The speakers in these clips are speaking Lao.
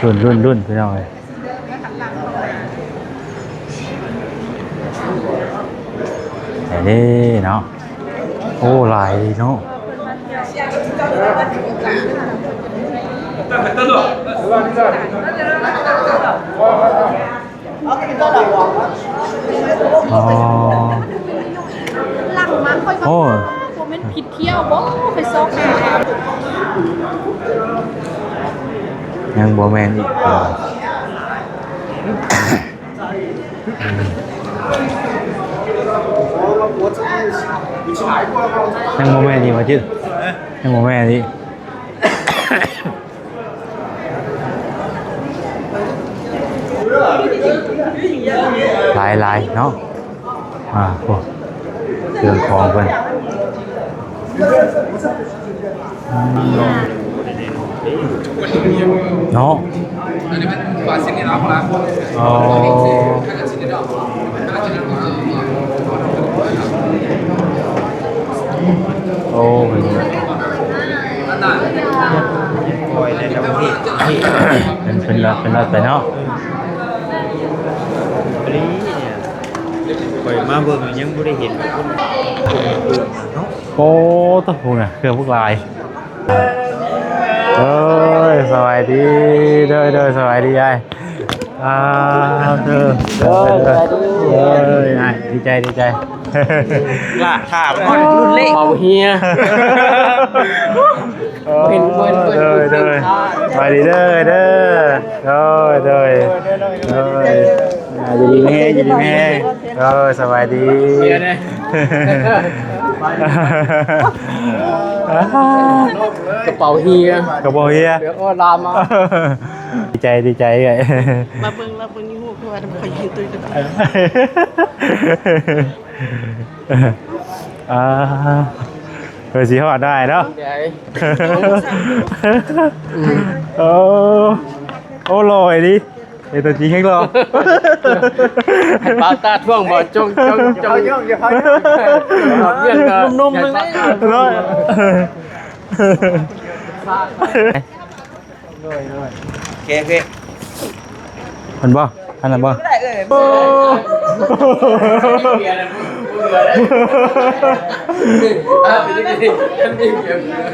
ລຸ້ນ ລຸ້ນ ລຸ້ນ ພີ່ນ້ອງເອີຍ ໄດ້ເດ້ເນາະ. ໂອ້ ຫຼາຍເນາະ. ອໍ ຫຼັງມາຂ້ອຍກໍ ໂອ້ ບໍ່ແມ່ນຜິດຖ້ຽວບໍ່ ຂ້ອຍຊອກຫາ ຍັງບໍ່ແມ່ນອີກ. ຍັງບໍ່ແມ່ນອີກວ່າຈິດ ຍັງບໍ່ແມ່ນອີກ. ຫຼາຍໆເນາະ ອ່າ ໂອ້ ເຄື່ອງຂອງເພິ່ນ ອືມ ເນາະ. ອໍ ໂອ້ ເປັນ ເປັນລັອດ ເປັນລັອດໄປເນາະ. ຂ້ອຍມາເບິ່ງຍັງບໍ່ໄດ້ເຫັນຄົນ ໂອ້ ຕະພຸນນະ ເຄື່ອງພວກຫຼາຍ. ໂອ້ຍ ສະບາຍດີ ໂດຍ ໂດຍ ສະບາຍດີອ້າຍ. ອ່າ ເດີ ໂດຍ ໂດຍ ໂດຍ ອ້າຍ ດີໃຈ ດີໃຈ. ລາກຂ້າມາຮອດລຸ້ນເລກ ເປົ່າເຮຍ. ໂອ້ ເຫັນເພິ່ນ ໂດຍ ໂດຍ ສະບາຍດີເດີ ເດີ ໂດຍ ໂດຍ ໂດຍ ອ່າ ຢູ່ດີມີແຮງ ຢູ່ດີມີແຮງ ໂດຍ ສະບາຍດີ. ກະເປົາເຮຍ ກະເປົາເຮຍ ດຽວ ໂອ້ ລາມມາ. ດີໃຈ ດີໃຈເອື້ອຍ ມາເບິ່ງ ລາວເບິ່ງຢູ່ຮູບ ເພາະວ່າຂ້ອຍເຫັນຕຸ້ຍກັນ ອ່າ ເພິ່ນຊິຮອດໄດ້ເນາະ. ໂອ້ ໂອ້ ຫຼໍ່ອີ່ຫຼີ ເປັນຕົວຈິງແຮງຫຼໍ່. ໃຫ້ບ່າວຕາທ່ວງບໍ່ ຈົ່ງ ຈົ່ງ ຈົ່ງ ວຽກ ໜຸ່ມໆ ເນາະ. ໂດຍ ໂດຍ ໂອເຄ ໂອເຄ ມັນບໍ່ ອັນນັ້ນບໍ່? ໂອ້ ເ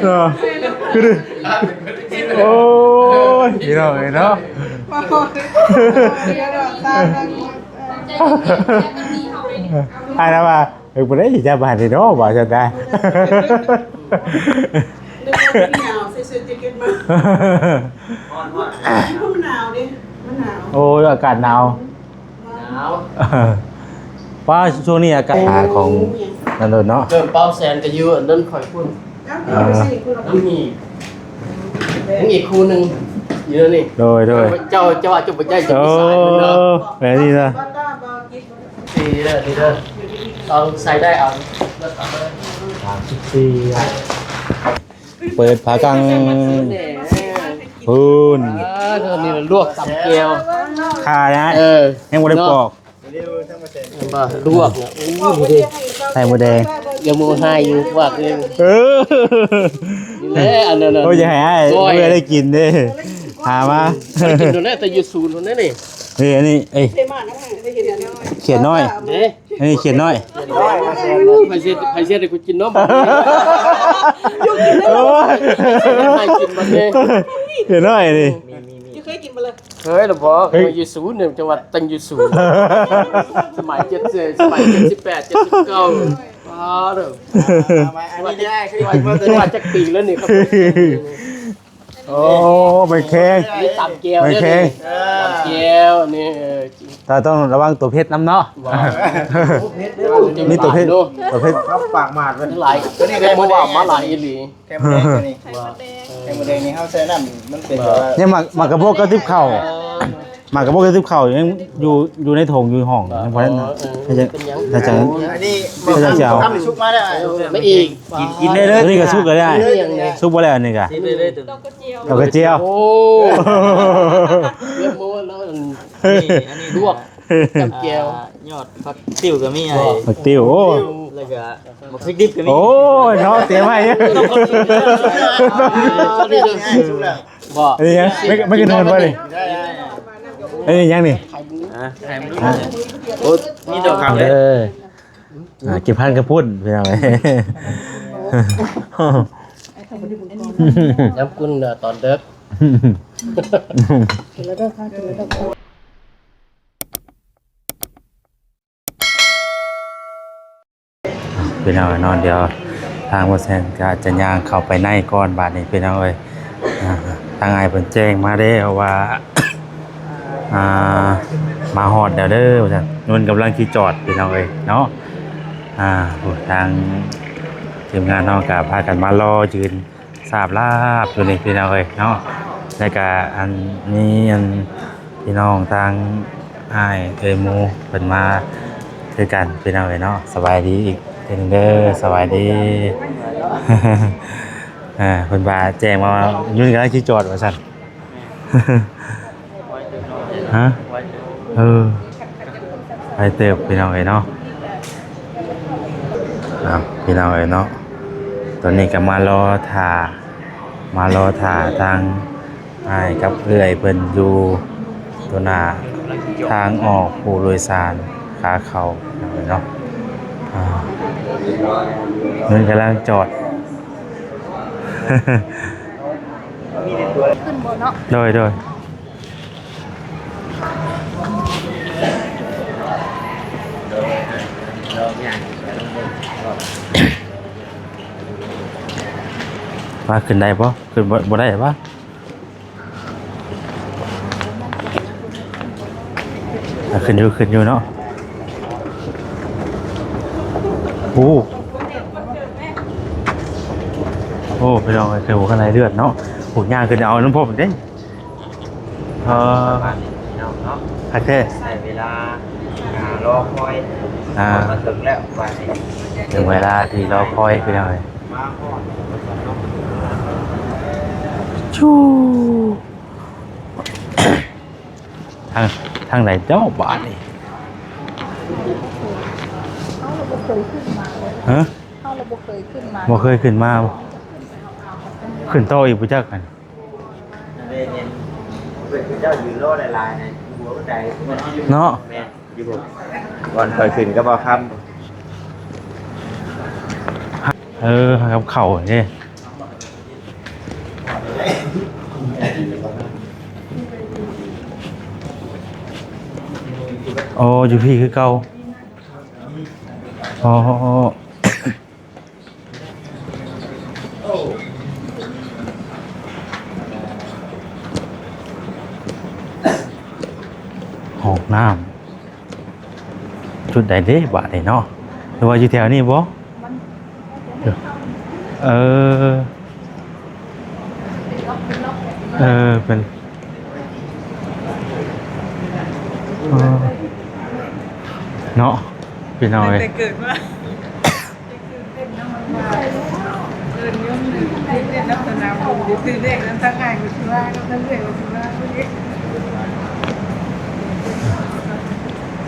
ອີ ຄື ໂອ້ຍ ພີ່ນ້ອງເອີຍເນາະ. ອ້າຍລາວວ່າ ເອີ ບໍ່ໄດ້ຊິຈັບບາດນີ້ເນາະ ວ່າຊັ້ນນະ. ໜາວ ໃສ່ເສື້ອແຈັກເກັດມາ. ຮ້ອນ ຮ້ອນ ມັນໜາວເດ້ ມັນໜາວ. ໂອ້ຍ ອາກາດໜາວ ໜາວ. ວ່າຊ່ວງນີ້ອາກາດຂອງນັ້ນໂດນເນາະ. ເກີນເປົ້າແສນກໍຢູ່ອັນນັ້ນຂ້ອຍພຸ້ນ. ເອົາ ເອົາໄປໃສ່ພຸ້ນ ມັນມີ ຍັງອີກຄູ່ໜຶ່ງຢູ່ນີ້. ໂດຍ ໂດຍ ເຈົ້າ ເຈົ້າວ່າເຈົ້າບໍ່ໃຫຍ່ ເຈົ້າ ໂອ້ ມີສາຍເນາະ ແບບນີ້ນະ. ສີ່ເດີ ນີ້ເດີ ລອງໃສ່ໄດ້ເອົາ ສາມສິບສີ່. ເປີດຝາກັງພຸ້ນ. ອ່າ ນີ້ລວກຕຳແຈ່ວ ຄານະ. ເອີ ຍັງບໍ່ໄດ້ປອກ ເນາະ ລວກນະ. ໂອ້ ນີ້ເດ້ ໄຂ່ມົດແດງ ຢ່າໂມໄຫ້ຢູ່ ວ່າຄື ເອີ ນີ້ແຫຼະ ອັນນັ້ນນະ. ໂອ້ຍ ຢ່າໃຫ້ອ້າຍເພື່ອໄດ້ກິນເດ້ ຫາມາ ໄດ້ກິນໂດນແລ້ວ ແຕ່ຢູ່ສູນພຸ້ນເດ້ນີ້. ນີ້ ອັນນີ້ ເອີຍ ຂຽດນ້ອຍເດ້. ອັນນີ້ຂຽດນ້ອຍ ໃຜເຮັດ ໃຜເຮັດໃຫ້ກູກິນນົມ. ໂອ້ຍ ໃຫ້ກິນບັດນີ້ ຂຽດນ້ອຍນີ້. ເຄີຍກິນບໍ່ລະ? ເຄີຍລະບໍ່? ເຄີຍ ຢູ່ສູນນີ້ ຈັງຫວັດຕັ້ງຢູ່ສູນ ສະໄໝເຈັດ ສະໄໝເຈັດສິບແປດ ເຈັດສິບເກົ້າ. ປາດເດີ ອັນນີ້ໄດ້ ຄືວ່າ ຄືວ່າຈັກປີແລ້ວນີ້ຄັບ. ໂອ້ ໄມ້ແຂງ ນີ້ຕຳແຈ່ວ ໄມ້ແຂງ ເດີນີ້ ຕຳແຈ່ວນີ້. ເອີ ແຕ່ຕ້ອງລະວັງຕົວເຜັດນຳເນາະ. ມີຕົວເຜັດ ຕົວເຜັດ ປາກໝາດເລີຍ ຫຼາຍ ຕົວນີ້ແຄມໝູແດງ ມາຫຼາຍອີ່ຫຼີ. ແຄມໝູແດງຕົວນີ້ ແຄມໝູແດງນີ້ເຮົາໃສ່ນ້ຳ ມັນເປັນແບບວ່າ ຍັງໝາກ ໝາກກະບົກກະຕິບເຂົ້າ ໝາກກະບົກກະຕິບເຂົ້າຍັງຢູ່ ຢູ່ໃນຖົງຢູ່ຫ້ອງ ຍັງບໍ່ທັນ ເອີ ເຮັດຫຍັງ ເປັນຫຍັງ ເຮັດຫຍັງ ອັນນີ້ ເຮັດຫຍັງຊິເອົາ ທຳສຸກມາແລ້ວ ມາອີກ ກິນ ກິນໄດ້ເລີຍ ຕົວນີ້ກະສຸກແລ້ວ ສຸກບໍ່ແລ້ວອັນນີ້ກະ ກິນໄດ້ເລີຍ ດອກກະຈຽວ ດອກກະຈຽວ. ໂອ້ ເລື່ອງໝູແລ້ວ ອັນນີ້ ອັນນີ້ລວກ ກັບແຈ່ວ ອ່າ ຍອດຜັກຕິ້ວກໍມີ ຜັກຕິ້ວ ໂອ້ ແລ້ວກໍໝາກພຣິກດິບກໍມີ. ໂອ້ຍ ເນາະ ຕຽມໄວ້ ສຸກແລ້ວ ສຸກແລ້ວ. ບໍ່ ອັນນີ້ຫຍັງ? ແມັກ ແມັກກະໂນນບໍ່ນີ້? ອັນນີ້ຫຍັງນີ້? ຮະ? ໂອ້ ມີດອກຄຳເດ້. ອ່າ ກິນພັນກະພຸ້ນ ພີ່ນ້ອງເອີຍ. ຍາມກຸນຕອນເດິກ. ພີ່ນ້ອງເອີຍເນາະ ດຽວທາງບໍ່ແຊນກະຈະຍ່າງເຂົ້າໄປໃນກ່ອນບາດນີ້ ພີ່ນ້ອງເອີຍ. ອ່າ ທາງອ້າຍເພິ່ນແຈ້ງມາແລ້ວວ່າ ອ່າ ມາຮອດແລ້ວເດີວ່າຊັ້ນ ມັນກຳລັງຊິຈອດ ພີ່ນ້ອງເອີຍເນາະ. ອ່າ ໂອ້ ທາງທີມງານເຮົາກະພາກັນມາລໍຢືນ ສາບລາບຢູ່ນີ້ພີ່ນ້ອງເອີຍເນາະ. ແລ້ວກະອັນນີ້ ອັນ ພີ່ນ້ອງທາງອ້າຍເອີຍໝູ່ເພິ່ນມາຄືກັນພີ່ນ້ອງເອີຍເນາະ. ສະບາຍດີອີກເທື່ອໜຶ່ງເດີ ສະບາຍດີ. ເພິ່ນວ່າແຈ້ງມາວ່າ ຍືນກະໄດ້ຊິຈອດວ່າຊັ້ນ. ຮະ? ເອີ ໄປເຕີບພີ່ນ້ອງເອີຍເນາະ. ເອົາ ພີ່ນ້ອງເອີຍເນາະ ຕອນນີ້ກະມາລໍຖ້າ ມາລໍຖ້າທາງອ້າຍກັບເອື້ອຍເພິ່ນຢູ່ໂຕໜ້າທາງອອກຜູ້ໂດຍສານຂາເຂົ້າເນາະ. ອ່າ ເພິ່ນກຳລັງຈອດ. ຂຶ້ນບໍ່ເນາະ? ໂດຍ ໂດຍ. ວ່າຂຶ້ນໄດ້ບໍ່? ຂຶ້ນບໍ່ ບໍ່ໄດ້ຫວາ? ອ່າ ຂຶ້ນຢູ່ ຂຶ້ນຢູ່ເນາະ. ໂອ້ ໂອ້ ພີ່ນ້ອງເອີຍ ຄືຫົວຂະໄນເລືອດເນາະ. ໂອ້ ຍ່າງຂຶ້ນເອົານ້ຳພົມເດ້. ເອີ ປະມານນີ້ເນາະ ຄັກແທ້ ໃຊ້ເວລາ ອ່າ ລໍຄອຍ ອ່າ ມາເຖິງແລ້ວ ບາດນີ້ເຖິງເວລາທີ່ລໍຄອຍ ພີ່ນ້ອງເອີຍ. ມາຮອດ ທາງ ທາງໃດເຈົ້າບາດນີ້? ຮະ? ເຮົາລະບໍ່ເຄີຍຂຶ້ນມາ ບໍ່ເຄີຍຂຶ້ນມາບໍ່? ຂຶ້ນຕໍ່ອີກບໍ່ຈັກຫັ້ນ. ເຫັນເພິ່ນເຈົ້າຢືນລໍຫຼາຍໆ ໃນຫົວບັນໄດເນາະ. ແມ່ນ ຢູ່ບ່ອນຂ້ອຍຂຶ້ນກັບບ່າວຄຳ ເອີ ຫາກັບເຂົ້າເດ້. ໂອ້ ຢູ່ພີ້ຄືເກົ່າ. ອໍ ຫ້ອງນ້ຳຈຸດໃດເດ້ບາດນີ້ເນາະ? ຫຼືວ່າຢູ່ແຖວນີ້ບໍ່? ເອີ ເອີ ເປັນ ເອີ ເນາະ ພີ່ນ້ອງເອີຍ. ແຕ່ເກີດມາ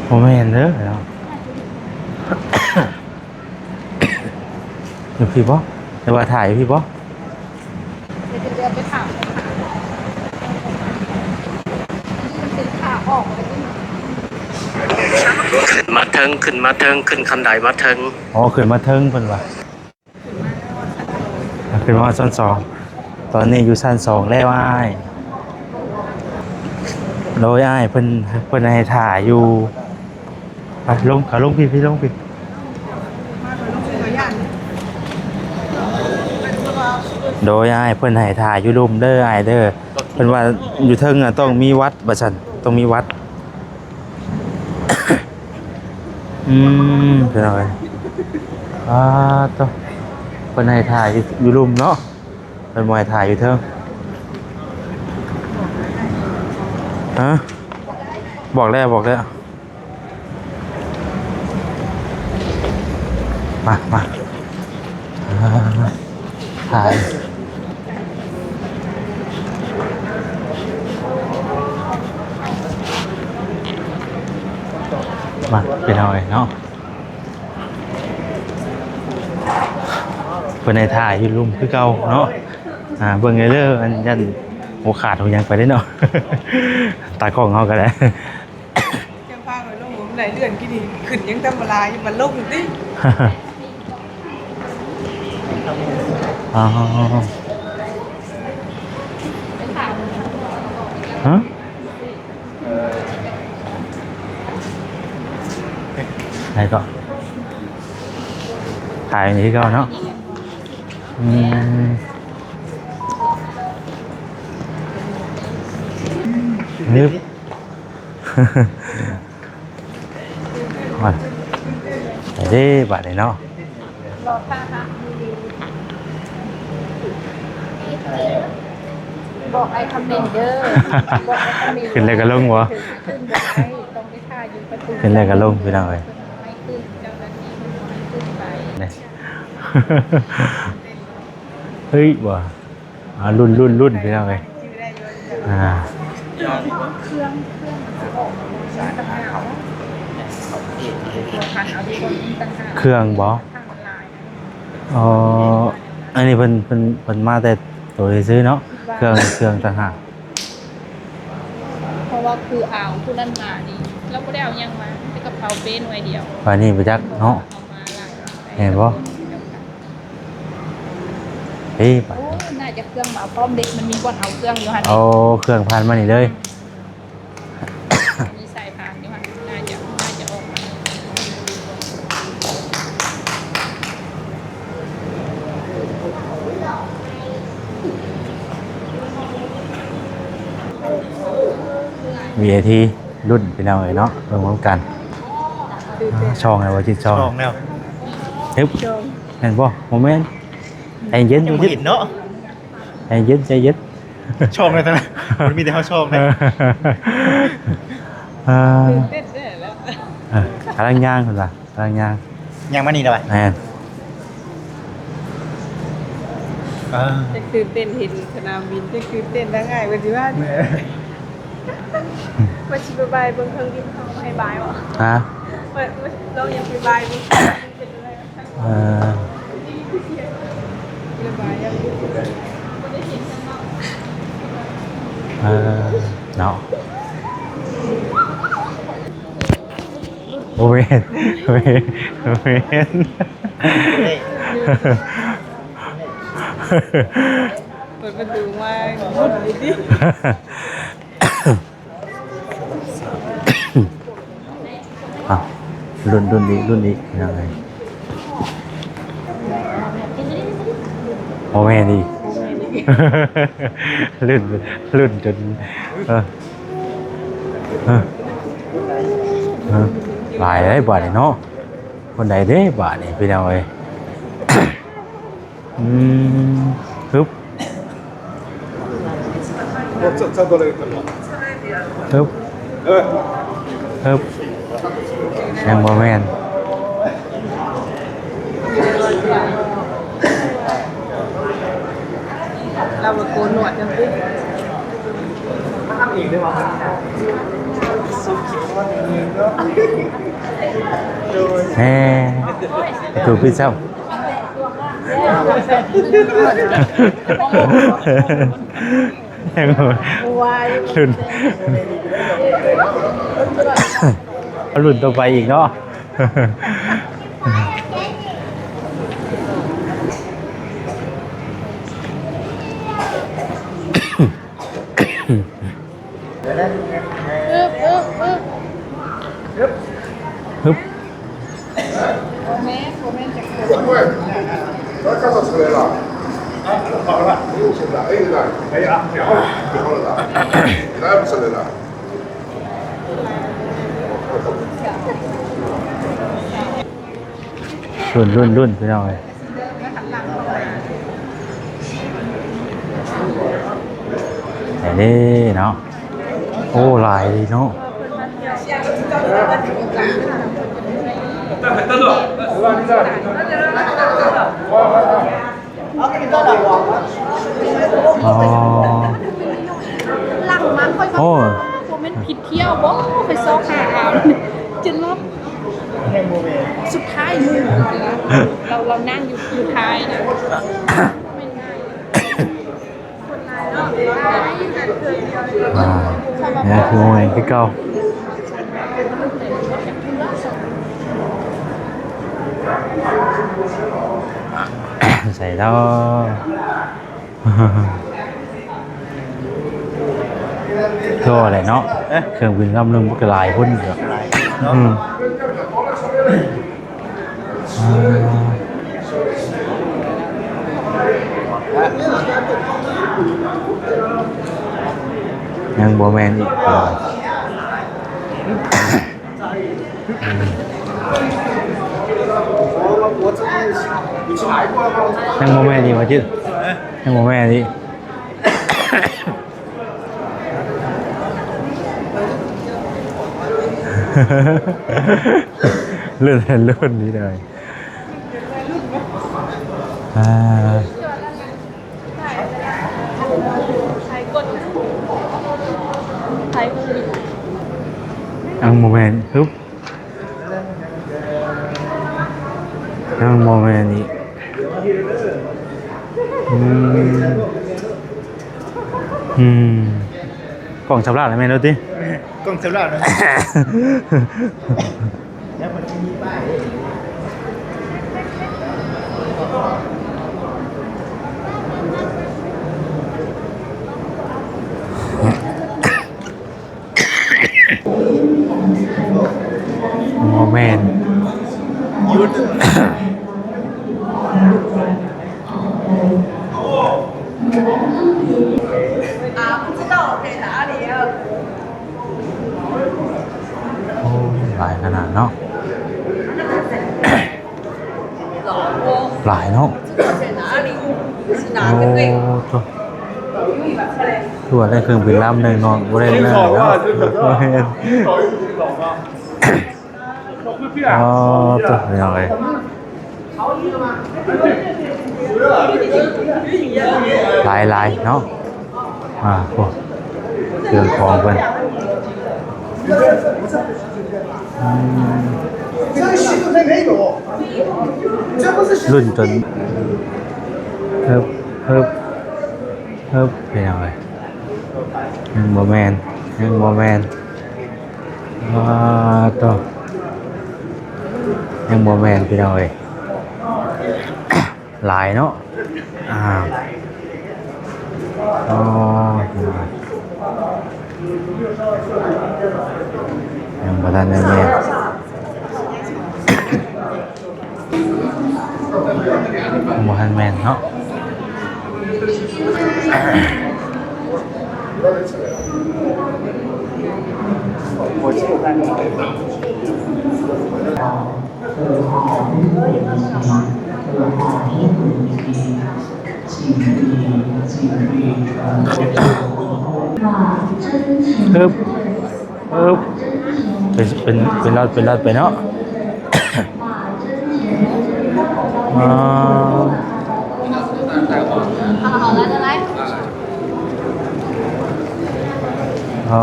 ບໍ່ແມ່ນເດີເນາະ. ຢູ່ພີ້ບໍ່? ຫຼືວ່າຖ່າຍຢູ່ພີ້ບໍ່? ຂຶ້ນມາເທິງ ຂຶ້ນມາເທິງ ຂຶ້ນຂັ້ນໄດມາເທິງ. ອໍ ຂຶ້ນມາເທິງເພິ່ນວ່າ. ຂຶ້ນມາຊັ້ນສອງ ຕອນນີ້ຢູ່ຊັ້ນສອງແລ້ວອ້າຍ. ໂດຍ ອ້າຍເພິ່ນ ເພິ່ນໃຫ້ຖ້າຢູ່ ໄປລົງ ເຂົາລົງພີ້ ພີ້ລົງພີ້. ໂດຍ ອ້າຍເພິ່ນໃຫ້ຖ້າຢູ່ລຸ່ມເດີອ້າຍເດີ. ເພິ່ນວ່າຢູ່ເທິງນະຕ້ອງມີວັດວ່າຊັ້ນ ຕ້ອງມີວັດ. ອືມ ພີ່ນ້ອງເອີຍ ອ່າ ໂຕ ເພິ່ນໃຫ້ຖ່າຍຢູ່ ຢູ່ລຸ່ມເນາະ ເພິ່ນບໍ່ໃຫ້ຖ່າຍຢູ່ເທິງ. ຮະ? ບອກແລ້ວ ບອກແລ້ວ. ມາ ມາ ອ່າ ຖ່າຍ ມາ ພີ່ນ້ອງເອີຍເນາະ. ເພິ່ນໃຫ້ຖ້າຢູ່ລຸ່ມຄືເກົ່າເນາະ. ອ່າ ເບິ່ງເດີ ອັນ ຢ້ານ ບໍ່ຂາດບໍ່ຫຍັງໄປເດ້ເນາະ ຕາກ້ອງເຮົາກໍໄດ້ ຈະພາຂ້ອຍລົງ ບໍ່ໄດ້ເລື່ອນ ກີ້ນີ້ຂຶ້ນຍັງທຳມະດາຢູ່ ມັນລົງຕິ. ອໍ ຮະ? ໃຜກໍ ຂາຍນີ້ຄືເກົ່າເນາະ. ອືມ ງຶບ ໄປເດ້ບາດນີ້ເນາະ. ບອກອ້າຍຄຳເມັນເດີ ບອກອ້າຍຄຳເມັນ ຂຶ້ນແລ້ວກໍລົງບໍ່? ຂຶ້ນບໍ່ໄດ້ ຕ້ອງໄປຖ້າຢູ່ປະຕູ ຂຶ້ນແລ້ວກໍລົງ ພີ່ນ້ອງເອີຍ. ເພິ່ນບໍ່ໃຫ້ຂຶ້ນ ເຈົ້າໜ້າທີ່ເພິ່ນບໍ່ໃຫ້ຂຶ້ນໄປ ນີ້ ເຮີ້ຍ ບໍ່ ອ່າ ລຸ້ນ ລຸ້ນ ລຸ້ນ ພີ່ນ້ອງເອີຍ. ອ່າ ເຄື່ອງ ເຄື່ອງມັນຊິອອກມາຕ່າງຫາກ ເຄື່ອງບໍ່? ອໍ ອັນນີ້ເພິ່ນ ເພິ່ນ ເພິ່ນມາແຕ່ໂຕຊື່ໆເນາະ ເຄື່ອງ ເຄື່ອງຕ່າງຫາກ. ເພາະວ່າຄືເອົາຜູ້ນັ້ນມານີ້ ລາວບໍ່ໄດ້ເອົາຫຍັງມາ ມີແຕ່ກະເປົາເປ້ໜ່ວຍດຽວ ບາດນີ້ບໍ່ຈັກເນາະ ເອົາມາຫຼາຍ ແມ່ນບໍ່? ເອີ ບາດ ໂອ້ ໜ້າຈະເຄື່ອງມາພ້ອມເດ ມັນມີບ່ອນເອົາເຄື່ອງຢູ່ຫັ້ນ. ໂອ້ ເຄື່ອງຜ່ານມານີ້ເລີຍ ມີສາຍພານຢູ່ຫັ້ນ ໜ້າຈະ ໜ້າຈະອອກມາ. ວີໄອພີລຸ້ນ ພີ່ນ້ອງເອີຍເນາະ ເບິ່ງພ້ອມກັນ. ອ່າ ຊ່ອງແລ້ວວ່າຈິດ ຊ່ອງ ຊ່ອງແລ້ວ ຮຶບ ຊ່ອງ ແມ່ນບໍ່? ບໍ່ແມ່ນ ໃຈເຢັນ ຍັງບໍ່ເຫັນເນາະ ໃຈເຢັນ ໃຈເຢັນ ຊ່ອງແລ້ວ ມັນມີແຕ່ເຮົາຊ່ອງເດ້. ອ່າ ຕື່ນເຕັ້ນເດ້ແລ້ວ ເອີ ກຳລັງຍ່າງເພິ່ນວ່າ ກຳລັງຍ່າງ ຍ່າງມານີ້ແຫຼະ ແມ່ນ ເອີ ຈັກຕື່ນເຕັ້ນເຫັນສະໜາມບິນ ຈັກຕື່ນເຕັ້ນທາງອ້າຍເພິ່ນຊິວ່າ ແມ່ນ ວ່າຊິໄປບາຍເບິ່ງເຄື່ອງບິນ ເຂົາໃຫ້ບາຍບໍ່? ຮະ? ວ່າ ວ່າລາວຢາກໄປບາຍເບິ່ງເຄື່ອງບິນເປັນຈັ່ງໃດ. ເອີ ເອີ ເນາະ ບໍ່ແມ່ນ ບໍ່ແມ່ນ ບໍ່ແມ່ນ ເປີດປະຕູມາ ບຸດດີໆ. ອ່ະ ລຸ້ນ ລຸ້ນອີກ ລຸ້ນອີກ ພີ່ນ້ອງເອີຍ ບໍ່ແມ່ນອີກ ລຸ້ນ ລຸ້ນຈົນ ເອີ ເອີ ເອີ ຫຼາຍເດ້ບາດນີ້ເນາະ ຄົນໃດເດ້ບາດນີ້ ພີ່ນ້ອງເອີຍ. ອືມ ຮຶບ ຮຶບ ຮຶບ ຍັງບໍ່ແມ່ນ ລາວມາໂກນໜວດຈັ່ງຊີ້ ແຮ ປະຕູປິດຊ້ຳ. ລຸ້ນ ລຸ້ນຕໍ່ໄປອີກເນາະ. ອຶບ ອຶບ ອຶບ ຮຶບ ບໍ່ແມ່ນ ບໍ່ແມ່ນຈັກຄົນ ລຸ້ນ ລຸ້ນ ລຸ້ນ ພີ່ນ້ອງເອີຍ ໄດ້ເດ້ເນາະ ໂອ້ ຫຼາຍເນາະ ອໍ ຫຼັງມາຂ້ອຍກໍ ໂອ້ ບໍ່ແມ່ນຜິດ ທ່ຽວບໍ່ ໄປຊອກຫາອ່ານຈົນວ່າສຸດທ້າຍໝູ່ ລາວ ລາວ ລາວນັ່ງຢູ່ ຢູ່ທ້າຍນະ ບໍ່ແມ່ນງ່າຍ ຄົນຫຼາຍເນາະ ອ່າ ຍັງຄືໃໝ່ຄືເກົ່າ. ໃສ່ແລ້ວ ໂທແຫຼະເນາະ. ເອີ ເຄື່ອງບິນລຳໜຶ່ງມັນກໍຫຼາຍຄົນຢູ່ ຫຼາຍເນາະ. ອືມ ອ່າ ຍັງບໍ່ແມ່ນອີກ ຍັງບໍ່ແມ່ນອີກວ່າຈື່ ຍັງບໍ່ແມ່ນອີກ. ລຸ້ນ ລຸ້ນນີ້ເລີຍ ອ່າ ຍັງບໍ່ແມ່ນ ຮຶບ ຍັງບໍ່ແມ່ນອີກ. ອືມ ອືມ ກ້ອງສຳລັບແມ່ນແລ້ວຕິ? ກ້ອງສຳລັບ ບໍ່ແມ່ນ ໂອ້ ຫຼາຍຂະໜາດເນາະ. ຫຼາຍເນາະ. ໂອ້ ໂທ້ ຄືວ່າໄດ້ເຄື່ອງບິນລຳໜຶ່ງເນາະ ບໍ່ໄດ້ເລີຍເນາະ. ອໍ ໂທ້ ພີ່ນ້ອງເອີຍ ຫຼາຍໆເນາະ. ອ່າ ໂອ້ ເຄື່ອງຂອງເພິ່ນ ອືມ ລຸ້ນຈົນ ເຮີບ ເຮີບ ເຮີບ ພີ່ນ້ອງເອີຍ ຍັງບໍ່ແມ່ນ ຍັງບໍ່ແມ່ນ. ອ່າ ໂທ້ ຍັງບໍ່ແມ່ນ ພີ່ນ້ອງເອີຍ. ຫຼາຍເນາະ. ອ່າ ອໍ ຍັງບໍ່ທັນໄດ້ແມ່ນ ບໍ່ທັນແມ່ນເນາະ. ເອີບ ເອີບ ເປັນ ເປັນ ເປັນລັອດ ເປັນລັອດໄປເນາະ. ອໍ ເອົາ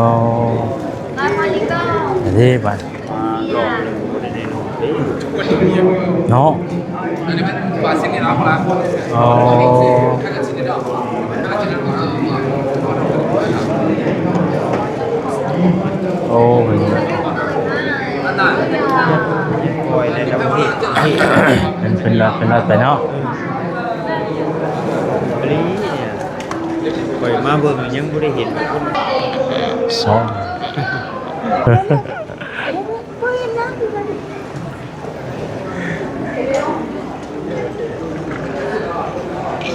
ອັນນີ້ບັດ ມາລອບໜຶ່ງບໍ່ໄດ້ແນ່ນອນເດ້ ເນາະ. ອໍ ໂອ້ ເປັນ ເປັນລັອດ ເປັນລັອດໄປເນາະ. ພໍດີ ຂ້ອຍມາເບິ່ງຍັງບໍ່ໄດ້ເຫັນຄົນ ສອງ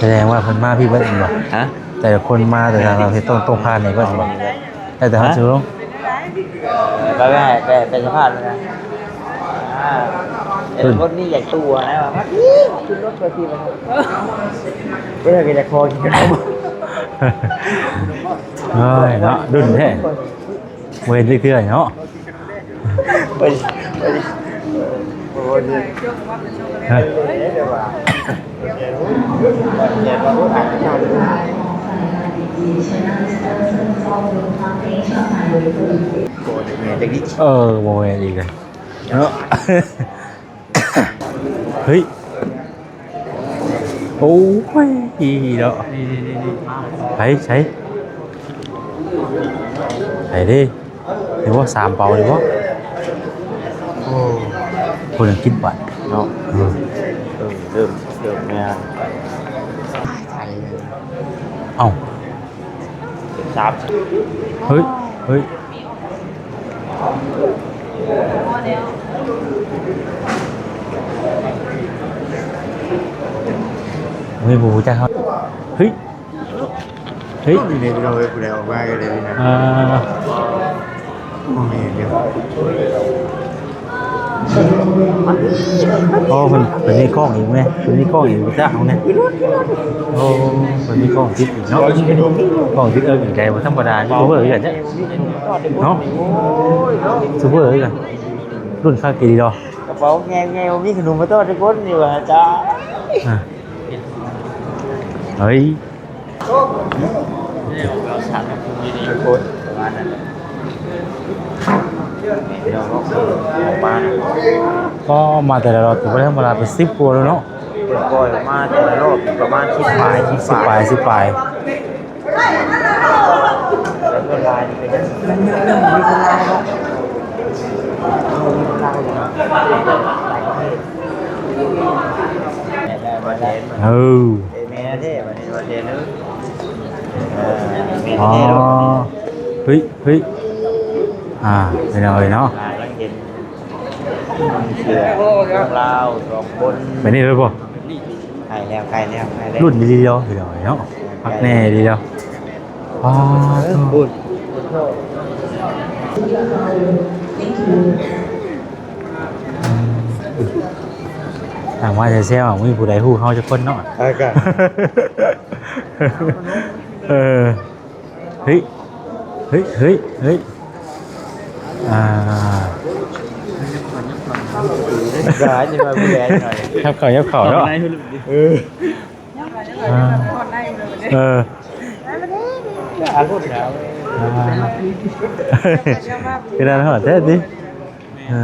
ສະແດງວ່າເພິ່ນມາພີ້ເບິດແມ່ນບໍ່? ຮະ? ແຕ່ລະຄົນມາແຕ່ລະເຂດຕ້ອງ ຕ້ອງຜ່ານນີ້ເບິດແມ່ນບໍ່? ແລ້ວແຕ່ເຮົາຊິລົງ ໄປ ໄປ ໄປ ໄປສະພານນະ. ອ່າ ແຕ່ລະຄົນນີ້ຢາກຕົວະນະ ວ່າມາພີ້ ຂຶ້ນລົດໄປພີ້ ວ່າຊັ້ນ. ເພິ່ນກໍຢາກຂໍກິນຂະໜົມ. ເອີຍເນາະ ດຸນແທ້ ບໍ່ເຫັນຈັກເທື່ອເນາະ. ເອີ ບໍ່ແມ່ນອີກເລີຍເນາະ. ເຮີ້ຍ ໂອ້ຍເນາະ ໃສ ໃສ ໃສ່ເດ້ ນີ້ບໍ່ ສາມເປົານີ້ບໍ່? ໂອ້ ຄົນກິນບັດເນາະ ເອີ ເລີ່ມ ເລີ່ມແມ່ນ ເອົ້າ ສາມ ເຮີ້ຍ ເຮີ້ຍ ເຮີ້ຍ ບໍ່ຮູ້ຈັກເຮົາ ເຮີ້ຍ ເຮີ້ຍ ນີ້ເດ້ ພີ່ນ້ອງເອີຍ ຜູ້ໃດອອກມາກໍໄດ້ນີ້ນະ ອ່າ ໂອ້ ເພິ່ນ ເພິ່ນມີກ້ອງອີກແມ ເພິ່ນມີກ້ອງອີກ ຈັກເຮົາແນ່ ໂອ້ ເພິ່ນມີກ້ອງຕິດອີກເນາະ ກ້ອງຕິດເອີກໃຫຍ່ບໍ່ທຳມະດາ ຢູທູບເບີຄືກັນເນາະ ຢູທູບເບີຄືກັນ ລຸ້ນຄັກອີ່ຫຼີດອກ ກະເປົາແງ່ໆ ມີຂະໜົມມາຕ້ອນທຸກຄົນນີ້ວ່າ ຈ້າ ອ່າ ເຮີ້ຍ ຄົນປະມານນັ້ນ ເນາະ ອອກມາ ກໍມາແຕ່ລະລອບກໍບໍ່ໄດ້ທຳມະດາ ເປັນສິບກວ່າແລ້ວເນາະ ເພິ່ນປ່ອຍອອກມາແຕ່ລະລອບປະມານສິບປາຍ ສິບປາຍ ສິບປາຍ ແລ້ວສ່ວນຫຼາຍນີ້ກໍຍັງມີຄົນລາວເນາະ ມີຄົນລາວຢູ່ເນາະ ຫຼາຍປະເທດ ເອີ ແມ່ນແທ້ບັດນີ້ວ່າແທ້ເດີ ເອີ ແມ່ນແທ້ເດີ ອໍ ເຮີ້ຍ ເຮີ້ຍ ອ່າ ພີ່ນ້ອງເອີຍເນາະ ອ່າ ຍັງເຫັນເສື້ອຂອງລາວສອງຄົນ ແບບນີ້ເລີຍບໍ່? ໃກ້ແລ້ວ ໃກ້ແລ້ວ ໃກ້ແລ້ວ ລຸ້ນດີໆເນາະ ພີ່ນ້ອງເອີຍເນາະ ຄັກແນ່ດີເນາະ ປາດໂທ້ ອືມ ທາງມາແຊວໆ ບໍ່ມີຜູ້ໃດຮູ້ເຮົາຈັກຄົນເນາະ ເອີ ເອີ ເຮີ້ຍ ເຮີ້ຍ ເຮີ້ຍ ເຮີ້ຍ ອ່າ ຢາກໃຫ້ມາຜູ້ໃດໜ້ອຍ ຍັບເຂົ້າ ຍັບເຂົ້າເນາະ ເອີ ອ່າ ເອີ ອາ ຄືນັ້ນຮອດແທ້ຕິ ເອີ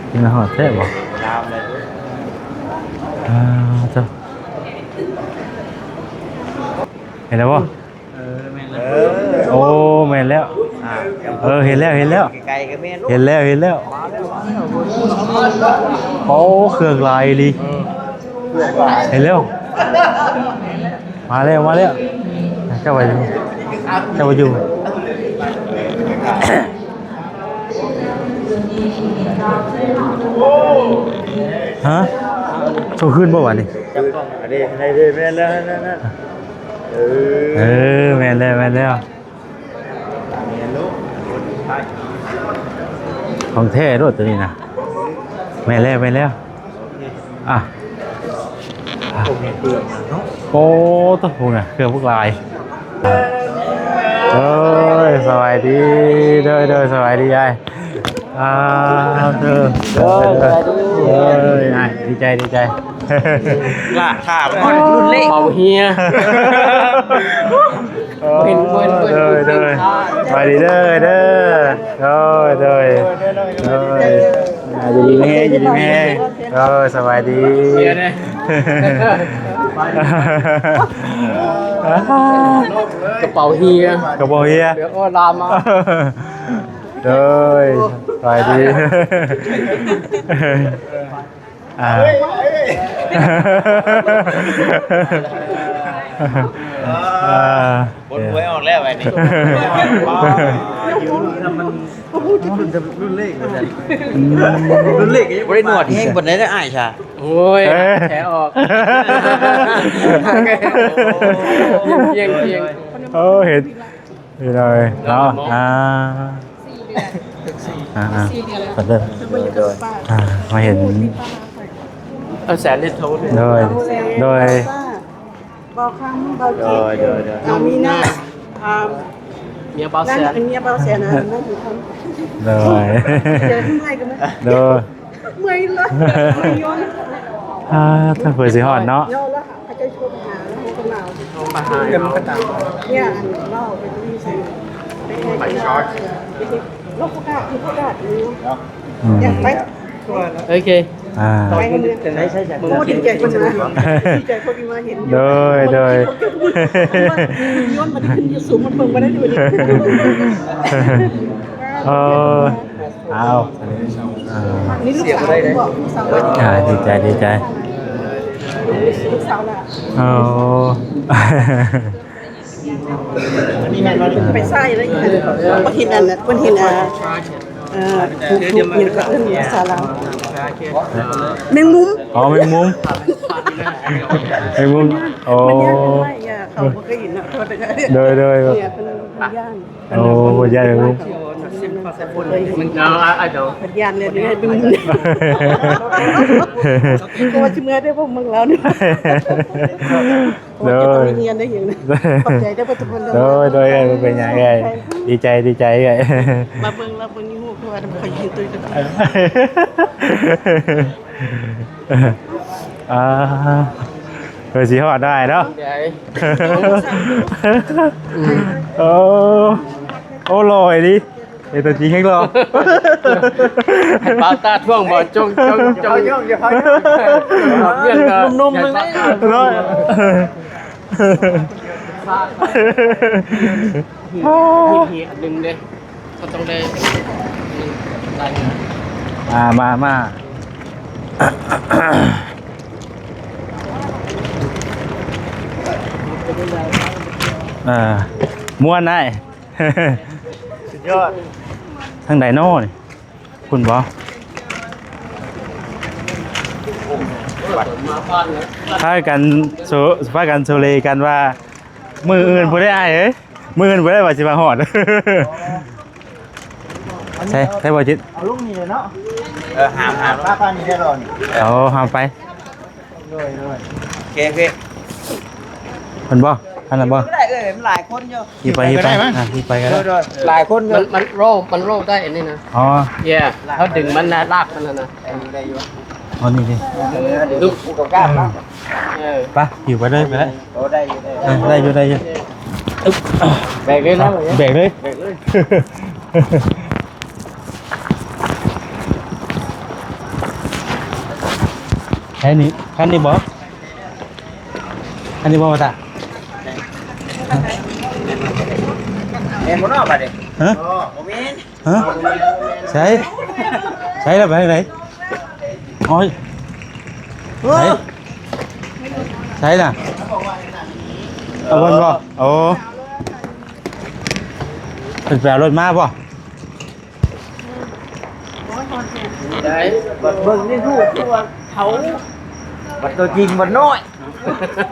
ເປັນຮອດແທ້ບໍ່? ງາມເລີຍ ອ່າ ເຈົ້າ ເຫັນແລ້ວບໍ່? ເອີ ແມ່ນແລ້ວ ເອີ ໂອ້ ແມ່ນແລ້ວ ອ່າ ເອີ ເຫັນແລ້ວ ເຫັນແລ້ວ ໃກ້ໆກໍແມ່ນ ເຫັນແລ້ວ ເຫັນແລ້ວ ມາແລ້ວ ມາແລ້ວ ໂອ້ ເຄື່ອງຫຼາຍອີ່ຫຼີ ເອີ ເຄື່ອງຫຼາຍ ເຫັນແລ້ວ ມາແລ້ວ ມາແລ້ວ ເຈົ້າໄປຢູ່ ເຈົ້າໄປຢູ່ ຮະ ໂຕຄືນບໍ່ຫວານີ້? ອັນນີ້ ອັນນີ້ແມ່ນແລ້ວ ນັ້ນໆ ເອີ ເອີ ແມ່ນແລ້ວ ແມ່ນແລ້ວ ຂອງແທ້ໂລດໂຕນີ້ນະ ແມ່ນແລ້ວ ແມ່ນແລ້ວ ອ່ະ ໂອ້ ໂຕພຸ້ນນະ ເຄື່ອງພວກຫຼາຍ ໂດຍ ສະບາຍດີ ໂດຍ ໂດຍ ສະບາຍດີອ້າຍ ອ່າ ເດີ ເດີ ເດີ ເດີ ເດີ ອ້າຍ ດີໃຈ ດີໃຈ ຫຼ້າ ຖ້າມັນຮອດລຸ້ນເລກ ເປົ່າເຮຍ ເອີ ເຫັນ ເຫັນ ເຫັນ ເດີ ເດີ ສະບາຍດີເດີ ເດີ ໂດຍ ໂດຍ ໂດຍ ອ່າ ຢູ່ດີມີແຮງ ຢູ່ດີມີແຮງ ໂດຍ ສະບາຍດີ ກະເປົາເຮຍ ກະເປົາເຮຍ ດຽວກໍລາມມາ ໂດຍ ສະບາຍດີ ອ່າ ອ່າ ບົນຫວຍອອກແລ້ວໄອ້ນີ້ ລຸ້ນເລກ ລຸ້ນເລກ ບໍ່ໄດ້ໜວດແຮງປານໃດເດີອ້າຍຊະ ໂອ້ຍ ເອີ ແຂອອກ ໂອ້ ເຫັນ ພີ່ນ້ອງເອີຍເນາະ ອ່າ ອ່າ ອ່າ ໂດຍ ອ່າ ມາເຫັນ ເອົາແສນເຮັດໂທດ ໂດຍ ໂດຍ ບ່າວຄຳ ບ່າວຈິດ ໂດຍ ໂດຍ ໂດຍ ອາ ມີນາ ອ່າ ເມຍບ່າວແສນ ເມຍບ່າວແສນ ອ່າ ນັ້ນຄືຄຳ ໂດຍ ເດີນເມື່ອຍກັນ ໂດຍ ເມື່ອຍເລີຍ ເມື່ອຍຍົນ ອ່າ ເພິ່ນຊິຮອດເນາະ ເນາະ ແລ້ວເຂົາເຈົ້າໂທໄປຫາ ໂທມາຫາ ເອີ ມັນກໍຕາມ ເນຍ ອັນເວົ້າໄປທີ່ໃສ ໄປຊອດ ໂລກປະກາດ ປະກາດຢູ່ ອືມ ຢາກໄປ ໂອເຄ ອ່າ ໃຊ້ ໃຊ້ ໃຊ້ ໂອ້ ດີໃຈເພິ່ນມາ ດີໃຈເພິ່ນມາເຫັນຢູ່ ໂດຍ ໂດຍ ມັນຂຶ້ນຢູ່ສູງ ມັນເບິ່ງບໍ່ໄດ້ຢູ່ນີ້ ເອີ ອ້າວ ນີ້ລູກສາວ ອ່າ ດີໃຈ ດີໃຈ ລູກສາວຫຼ້າ ໂອ້ ໄປໃສ່ແລ້ວອີກ ເພິ່ນເຫັນອັນນັ້ນ ເພິ່ນເຫັນ ອ່າ ເອີ ທຸກໆ ຫຍັງກໍເອີ້ນພາສາລາວ ແມງມຸມ ອໍ ແມງມຸມ ແມງມຸມ ໂອ້ ມັນຍາກ ເຂົາບໍ່ເຄີຍເຫັນເນາະ ໂທດເດີ ໂດຍ ໂດຍ ເພິ່ນຢ້ານ ໂອ້ ບໍ່ຢ້ານເລີຍ ມັນ ເອີ ເອົາ ເອົາ ເອົາ ເພິ່ນຢ້ານເລີຍ ເປັນ ເພາະວ່າຊິເມືອໄດ້ພວກເມືອງລາວນີ້ ໂດຍ ໂດຍ ຂອບໃຈເດີທຸກຄົນເດີ ໂດຍ ໂດຍ ບໍ່ເປັນຫຍັງເອື້ອຍ ດີໃຈ ດີໃຈເອື້ອຍ ມາເບິ່ງ ມາເບິ່ງຢູ່ ເພາະວ່າຂ້ອຍເຫັນຕົວເອງ ອ່າ ເພິ່ນຊິຮອດໄດ້ເນາະ ໂອ້ ໂອ້ ຫຼໍ່ອີ່ຫຼີ ເປັນຕົວຈິງແຮງຫຼໍ່ ໃຫ້ປາວຕາທ່ວງບໍ່ ຈົ່ງ ຈົ່ງ ຈົ່ງ ເອົາ ເລື່ອງໜຸ່ມໆ ເນາະ ເຮີດໆ ອັນໜຶ່ງເດ້ ເຂົາຕ້ອງໄດ້ ອ່າ ມາ ມາ ອ່າ ມ່ວນອ້າຍ ສຸດຍອດ ທາງໃດນໍນີ້ ພຸ້ນບໍ່ ພາກັນໂຊ ພາກັນໂຊເລກັນວ່າ ມື້ອື່ນພຸ້ນເດ້ອ້າຍເອີຍ ມື້ອື່ນພຸ້ນເດ້ວ່າຊິມາຮອດ ໃຊ່ ໃຊ່ບໍ່ຈິດ ເອົາລົງນີ້ເລີຍເນາະ ເອີ ຫາມ ຫາມ ປ້າ ປ້າ ນີ້ໄດ້ລອງ ເອົາຫາມໄປ ໂດຍ ໂດຍ ໂອເຄ ໂອເຄ ເພິ່ນບໍ່ ອັນນັ້ນບໍ່ ໄດ້ເອີຍ ມັນຫຼາຍຄົນຢູ່ ຂີ່ໄປ ຂີ່ໄປ ໄດ້ໄໝ ອ່າ ຂີ່ໄປກໍໄດ້ ໂດຍ ໂດຍ ຫຼາຍຄົນຢູ່ ມັນ ມັນໂຣ ມັນໂຣໄດ້ອັນນີ້ນະ ອໍ ເຢ ເຮົາດຶງມັນນະ ລາກມັນນະ ໄດ້ຢູ່ ໄດ້ຢູ່ ອໍ ນີ້ ນີ້ ເອີ ດຸ ອຸປະການເນາະ ເອີ ໄປ ຂີ່ໄປເລີຍ ໄປເລີຍ ໂອ້ ໄດ້ຢູ່ ໄດ້ ເອີ ໄດ້ຢູ່ ໄດ້ຢູ່ ອຶບ ແບກເລີຍນະ ແບກເລີຍ ແບກເລີຍ ໃຊ້ນີ້ ຄັນນີ້ບໍ່? ອັນນີ້ບໍ່ວ່າຕາ ແມ່ນບໍ່ເນາະບາດນີ້? ຮະ? ບໍ່ແມ່ນ ຮະ? ໃສ ໃສລະ ໄປທາງໃດ? ໂອ້ຍ ໃສ ໃສລະ? ເອົາເພິ່ນບໍ່? ໂອ້ ເພິ່ນໄປເອົາລົດມາບໍ່? ໄດ້ ບັດເບິ່ງໃນຮູບຄືວ່າເຖົ້າ ບັດຕົວຈິງບັດນ້ອຍ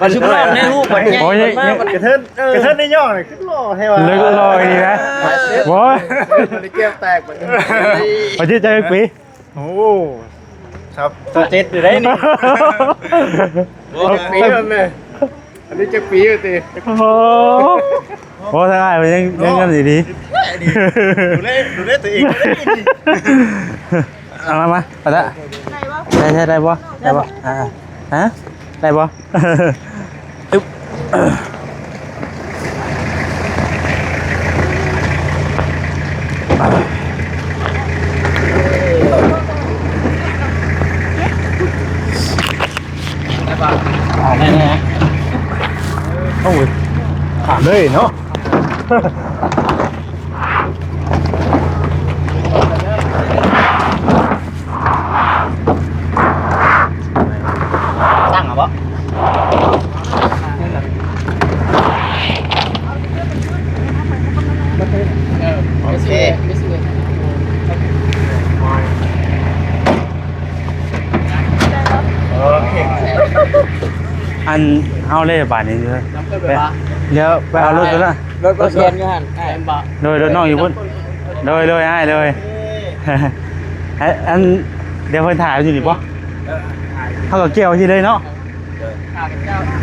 ບັດຊຸມນ້ອງໃນຮູບບັດໃຫຍ່ ໂອ້ຍ ບັດມາບັດກະເທີນ ເອີ ກະເທີນໃນຍ່ອງນີ້ຄືຫຼໍ່ແທ້ວ່າ ເລີກຫຼໍ່ອີ່ຫຼີນະ ເອີ ບໍ່ ເອີ ບັດນີ້ແກ້ມແຕກບັດນີ້ ອາຍຸຈັກປີ? ໂອ້ ຊາວ ຊາວເຈັດຢູ່ໄດ໋ນີ້ ບໍ່ ປີແມ່ນ ອັນນີ້ຈັກປີຢູ່ຕິ? ໂອ້ ໂອ້ ທາງອ້າຍເພິ່ນຍັງ ຍັງ ຍັງນັ້ນຢູ່ດີ ດູແລ ດູແລຕົວເອງ ເອົາມາ ມາ ປະຕະ ໄດ້ບໍ່? ໄດ້ ໄດ້ ໄດ້ບໍ່? ໄດ້ບໍ່? ອ່າ ຮະ? ໄດ້ບໍ່? ອຶບ ໄດ້ບໍ່? ອ່າ ໄດ້ແນ່ ໂອ້ຍ ຂາມເລີຍເນາະ ຕັ້ງເອົາບໍ່? ໂອເຄ ໂອເຄ ອັນເຮົາເລີຍບາດນີ້ ດຽວໄປເອົາລົດກ່ອນນະ ລົດ ລົດແລ່ນຢູ່ຫັ້ນ ໂດຍ ລົດນ້ອງຢູ່ພຸ້ນ ໂດຍ ໂດຍ ອ້າຍ ໂດຍ ອັນ ດຽວເພິ່ນຖ້າຢູ່ນີ້ບໍ່? ເຮົາກໍກ່ຽວທີ່ເລີຍເນາະ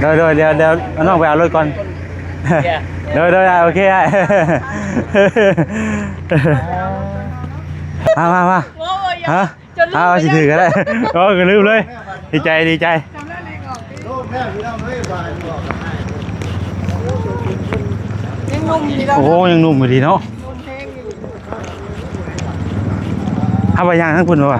ໂດຍ ໂດຍ ດຽວ ດຽວນ້ອງໄປເອົາລົດກ່ອນ ໂດຍ ໂດຍ ໂອເຄ ອ້າຍ ມາ ມາ ມາ ຮະ? ອ້າວ ຊິຖືກກໍໄດ້ ໂອ້ ກໍລືມເລີຍ ດີໃຈ ດີໃຈ ຍັງໜຸ່ມຢູ່ເນາະ ໂອ້ ຍັງໜຸ່ມຢູ່ດີເນາະ ເຮົາໄປຍ່າງທາງພຸ້ນບໍ່ວະ?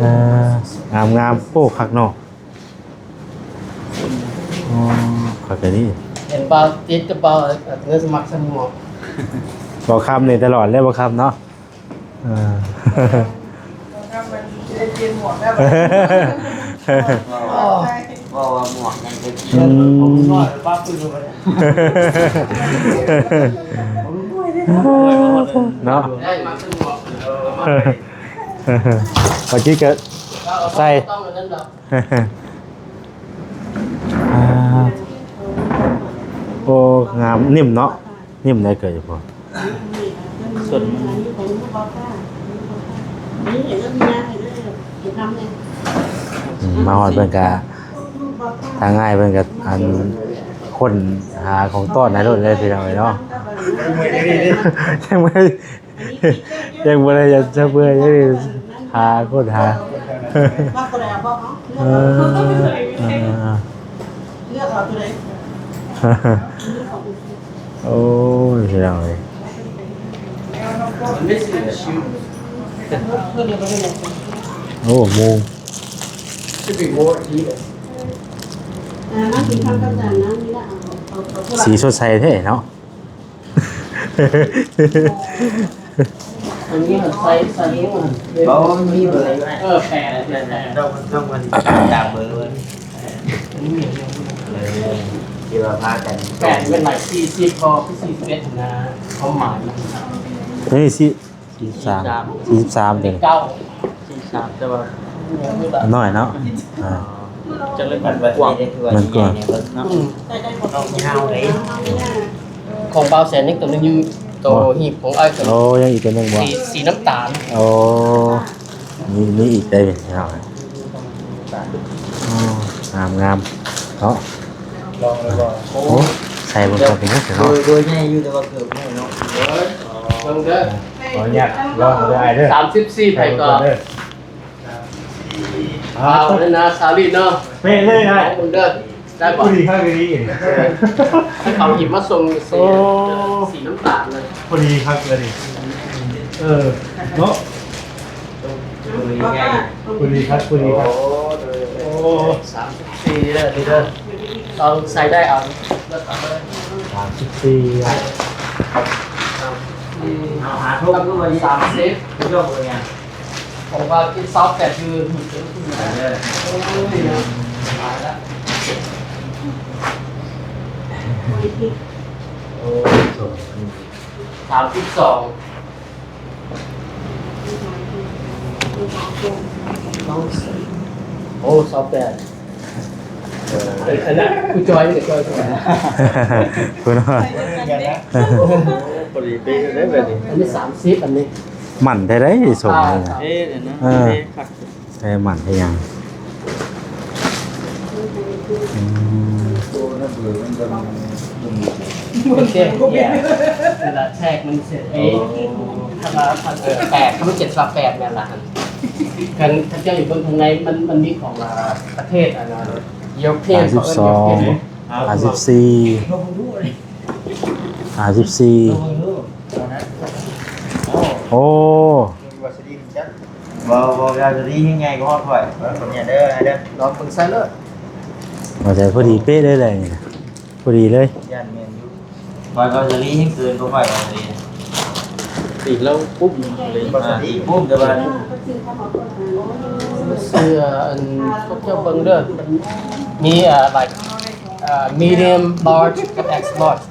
ເອີ ງາມໆ ໂອ້ ຄັກເນາະ. ອໍ ຄັກອີ່ຫຼີ. ເຫັນບ່າວຕິດກັບບ່າວເງິນສະໝັກສັນໝວກ ບ່າວຄຳນີ້ຕະຫຼອດເລີຍ ບ່າວຄຳເນາະ. ເອີ ເວົ້າວ່າໝວກນັ້ນກໍກິນ ອືມ ເນາະ ບາງທີກໍໃສ່ ອ່າ ໂອ້ ງາມ ນິ້ມເນາະ ນິ້ມໄດ້ເກີດຢູ່ບໍ່? ສ່ວນມັນ ອືມ ມາຮອດເພິ່ນກະ ທາງອ້າຍເພິ່ນກະ ອັນ ຄົ້ນຫາຂອງຕ້ອນໃຫ້ໂລດເລີຍ ພີ່ນ້ອງເອີຍເນາະ. ຍັງບໍ່ໄດ້ ຍັງບໍ່ໄດ້ ຍັງບໍ່ໄດ້ ຍັງບໍ່ໄດ້ຫາຄົ້ນຫາ ເອີ ເອີ ເອີ ເລືອກເອົາຕົວໃດ ໂອ້ຍ ພີ່ນ້ອງເອີຍ ໂອ້ ໂມງ ສີສົດໃສແທ້ເນາະ. ອັນນີ້ມັນໃສ່ ໃສ່ ບໍ່ ມັນມີເບີຢູ່ ເອີ ແປດ ແປດ ແປດ ຕ້ອງ ຕ້ອງມັນຕາມເບີເວີ້ຍ ເອີ ທີ່ວ່າພາກັນ ແປດ ເປັນຫຼັກສີ່ສິບ ບໍ່ຄືສີ່ສິບເອັດນະ ຄວາມໝາຍ ນີ້ຊິ ສີ່ສິບສາມ ສີ່ສິບສາມ ເດ້ ເກົ້າ ສີ່ສິບສາມ ແຕ່ວ່າ ນ້ອຍເນາະ ອ່າ ຈະເລີຍ ມັນກວ້າງ ມັນກວ້າງ ເນາະ ອືມ ຂອງບ່າວແສນຍັງຕົວໜຶ່ງຢູ່ ໂຕ ໂອ້ ຮີບຂອງອ້າຍຕົວ ໂອ້ ຍັງອີກຕົວໜຶ່ງບໍ່? ສີ ສີນ້ຳຕານ ໂອ້ ມີ ມີອີກໄດ້ພີ່ນ້ອງ ໂອ້ ງາມໆ ເນາະ ລອງເລີຍບໍ່? ໂອ້ ໃສ່ເບິ່ງກ່ອນເປັນຫຍັງເນາະ ໂດຍ ໂດຍໃຫຍ່ຢູ່ ແຕ່ວ່າເກີບນ້ອຍເນາະ ເບິ່ງເດີ ຂໍອະນຸຍາດລອງເດີອ້າຍເດີ ສາມສິບສີ່ ໃຜກໍ ເອົາເລີຍນະ ສາລີເນາະ ເປະເລີຍອ້າຍ ເບິ່ງເດີ ໄດ້ບໍ່? ພໍດີຄັກອີ່ຫຼີ ເຂົາຫຍິບມາສົ່ງ ໂອ້ ສີນ້ຳຕານເລີຍ ພໍດີຄັກເລີຍ ເອີ ເນາະ ພໍດີຄັກ ພໍດີຄັກ ໂອ້ ໂອ້ ສາມສິບສີ່ເດີ ເດີ ຕ້ອງໃສ່ໄດ້ເອົາ ສາມສິບສີ່ ເອົາຫາທຸກ ສາມສິບ ຍົກເລີຍ ຂອງວ່າກິນຊາວແປດຢູ່ ເອີ ຕາຍລະ ໂອ້ ສາມສິບສອງ ໂອ້ ຊາວແປດ ເອີ ອັນນັ້ນ ຜູ້ຈ່ອຍນີ້ກໍຈ່ອຍ ຜູ້ນ້ອຍ ໂອ້ ພໍດີເປະເລີຍແບບນີ້ ອັນນີ້ສາມສິບ ອັນນີ້ ໝັ້ນແທ້ໃດ ສົມນີ້ນະ ເອີ ເອີ ເອີ ຄັກ ໃສ່ໝັ້ນໃສ່ຫຍັງ ອືມ ໂຕນັ້ນເບີມັນກໍ ໂອເຄ ເວລາແທກມັນເສັດເອງ ຖ້າວ່າ ເອີ ແປດ ຖ້າມັນເຈັດ ສະບາບແປດ ແມ່ນລະຫັ້ນ ຄັນ ຄັນເຈົ້າຢູ່ເບິ່ງຂ້າງໃນ ມັນ ມັນມີຂອງ ອ່າ ປະເທດ ອັນ European ຫ້າສິບສອງ ເຂົາເອີ້ນ European ເດ້ ຫ້າສິບສີ່ ຫ້າສິບສີ່ ໂອ້ ວ່າຊິດີຄືກັນ ບໍ່ ບໍ່ ວ່າຊິດີແຮງໃຫຍ່ກວ່າຮອດຂ້ອຍ ວ່າຄົນນີ້ເດີ ເດີ ລອງເບິ່ງໃສ່ເລີຍ ວ່າແຕ່ພໍດີເປະເລີຍແຫຼະ ພໍດີເລີຍ ຢ້ານແມ່ນຢູ່ ຂ້ອຍວ່າຊິດີແຮງເກີນກວ່າຂ້ອຍວ່າຊິດີ ຕີແລ້ວປຸ້ມເລີຍ ວ່າຊິດີປຸ້ມ ແຕ່ວ່າ ເສື້ອອັນ ພວກເຈົ້າເບິ່ງເດີ ມັນມີ ອ່າ like ອ່າ medium large ກັບ X large ເ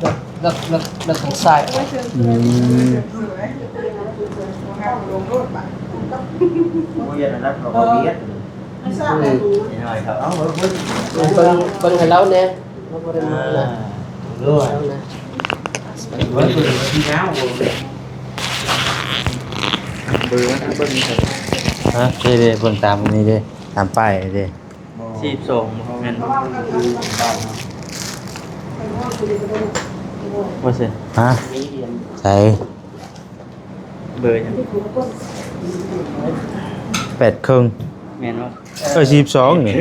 ນາະ ເລືອກ ເລືອກ ເລືອກ ເລືອກທາງຊ້າຍ ອືມ ໂອ້ຍ ອັນນັ້ນກໍບໍ່ວຽດ ອືມ ເບິ່ງ ເບິ່ງໃຫ້ລາວແດ່ ລາວບໍ່ໄດ້ມານະ ເບິ່ງ ເບິ່ງ ເບິ່ງ ເບິ່ງ ເບິ່ງ ເບິ່ງ ເບິ່ງ ຮະ ເດ້ ເດ້ ເບິ່ງຕາມນີ້ເດ້ ຕາມປ້າຍເດ້ ສີ່ສິບສອງ ແມ່ນບໍ່? ວ່າຊັ້ນ ຮະ? ໃສ? ເບີຫຍັງ? ແປດເຄິ່ງ ແມ່ນບໍ່? ເອີ ສີ່ສິບສອງນີ້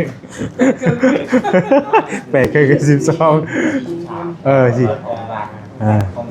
ແປດເຄິ່ງກັບສີ່ສິບສອງ ເອີ ສີ່ ອ່າ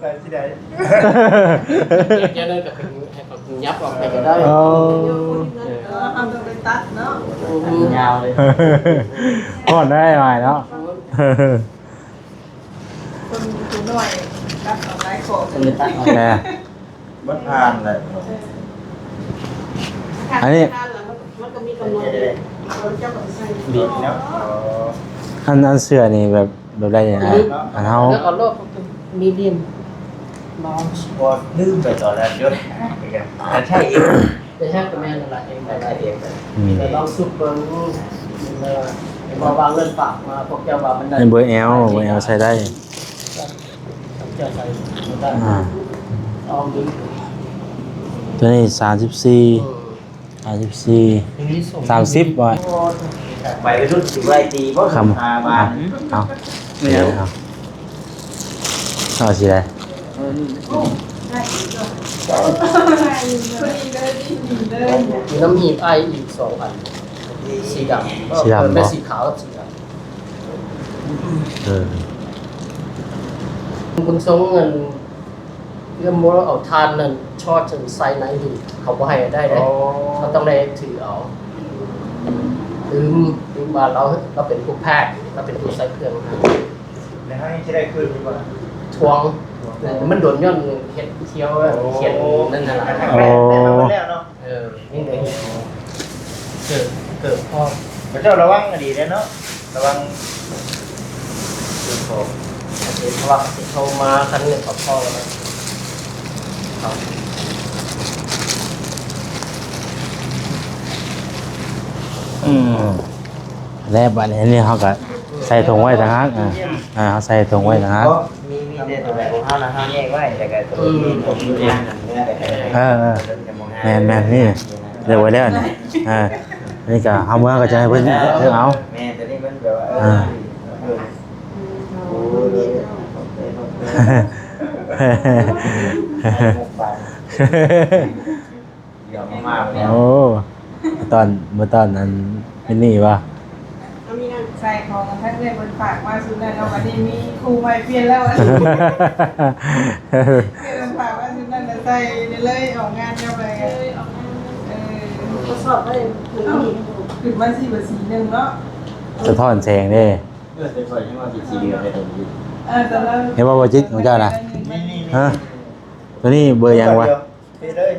ໄປທີ່ໃດ ແກນັ້ນກໍຄືໃຫ້ເຂົາຫຍັບອອກໄປກໍໄດ້. ເອີ ເຮົາຕ້ອງໄດ້ຕັດເນາະ. ຍາວເລີຍ. ຮ້ອນໄດ້ຫຼາຍເນາະ. ຄົນຜູ້ນ້ອຍຕັດອອກຫຼາຍຂໍ້. ເອີ ບໍ່ຜ່ານແຫຼະ. ອັນນີ້ ມັນກໍມີກຳນົດຢູ່ ເຂົາເຈົ້າກໍໃສ່ ບີບເນາະ. ອັນ ອັນເສື້ອນີ້ແບບ ແບບໃດນີ້ນະ? ອັນເຮົາ ແລ້ວເອົາໂລດ ມີດຽມ ລາວ ບໍ່ ລືມໄປຕອນນັ້ນຢູ່ ແຕ່ໃຊ້ເອງ ແຕ່ໃຊ້ກໍແມ່ນນັ້ນລະ ເອງ ໃຊ້ເອງ. ອືມ ແຕ່ລອງສຸກເບິ່ງ ເຫັນບໍ່ວ່າເງິນຝາກມາ ພວກເຈົ້າວ່າມັນໄດ້ ເບີແອລ ເບີແອລໃຊ້ໄດ້. ອ່າ ຕົວນີ້ສາມສິບສີ່ ເອີ ສາມສິບສີ່ ສາມສິບ ວ່າ ໄປໄປລຸ້ນຊິໄດ້ຕີບໍ່ ຄຳ ຫ້າບາດ. ເອົາ ເອົາ ເອົາຊິໄດ້ ເອີ ນີ້ ໂອ້ ໄດ້ອີກແລ້ວ ພໍດີເລີຍ ດີເລີຍ. ມີນ້ຳຫີບອ້າຍອີກສອງອັນ ສີດຳ ສີດຳ ເອີ ບໍ່ ແມ່ນ ສີຂາວກັບສີດຳ. ເອີ ບຸນຊົງ ອັນ ເລື່ອງບໍ່ເອົາຖ່ານນັ້ນ ຊອດໃສ່ໃນຫີບ ເຂົາບໍ່ໃຫ້ໄດ້ເດ້. ອໍ ເຂົາຕ້ອງໄດ້ຖືເອົາ. ລືມ ລືມວ່າລາວ ລາວເປັນຜູ້ແພັກ ລາວເປັນຜູ້ໃສ່ເຄື່ອງໃຫ້. ແລ້ວເຮົາຍັງຊິໄດ້ຄືນຢູ່ບໍ່? ທວງ ແຕ່ມັນໂດນຍ້ອນເຮັດທ່ຽວ ໂອ້ ຂຽນນັ້ນນະລະ. ໂອ້ ແມ່ນ ແມ່ນແລ້ວເນາະ. ເອີ ຍັງໄດ້ເກີບ ເກີບພ້ອມ. ເຂົາເຈົ້າລະວັງອີ່ຫຼີເດ້ເນາະ ລະວັງ ເພາະວ່າເຂົາຊິໂທມາ ຄັນເຂົາພໍແລ້ວນະ. ອືມ ແລ້ວບາດນີ້ ອັນນີ້ເຮົາກໍໃສ່ຖົງໄວ້ຕ່າງຫາກ. ອ່າ ເຮົາໃສ່ຖົງໄວ້ຕ່າງຫາກ. ມີ ມີແຕ່ໂຕໃດບໍ່ ເຮົານະ ເຮົາແຍກໄວ້ ແລ້ວກໍຕົວ ອືມ ຕົວທີ່ງານນັ້ນເມືອ ເອີ ເອີ ແມ່ນໆ ນີ້ເລືອກໄວ້ແລ້ວນີ້ ເອີ ນີ້ກໍເອົາເມືອກໍຈະໃຫ້ເພິ່ນເລືອກເອົາ ແມ່ນ ຕົວນີ້ມັນແບບວ່າ ເອີ ເອີ ເອີ ໂອ້ຍ ດຽວມາແລ້ວ ໂອ້ ຕອນ ເມື່ອຕອນອັນ ເປັນນີ້ບໍ່? ເຮົາມີຫຍັງໃສ່ຂອງທາງເອື້ອຍເພິ່ນຝາກມາຊຸດນັ້ນເນາະ ບັດນີ້ມີຄູ່ໃໝ່ປ່ຽນແລ້ວ ເອີ ເພິ່ນຝາກມາຊຸດນັ້ນນະ ໃສ່ໄດ້ເລີຍ ອອກງານກັບໄປ ເອີ ກະສອບໄດ້ ຂຶ້ນມາສີ ບັດສີໜຶ່ງເນາະ ສະທ້ອນແສງເດ້ ເອີ ແຕ່ຂ້ອຍຍັງວ່າເປັນສີເຫຼືອງໄດ້ຕົວນີ້ ເອີ ແຕ່ລະ ເຫັນບໍ່ ບໍ່ຈິດຂອງເຈົ້ານະ? ຮະ? ຕົວນີ້ເບີຫຍັງວະ? ເຮັດເລີຍ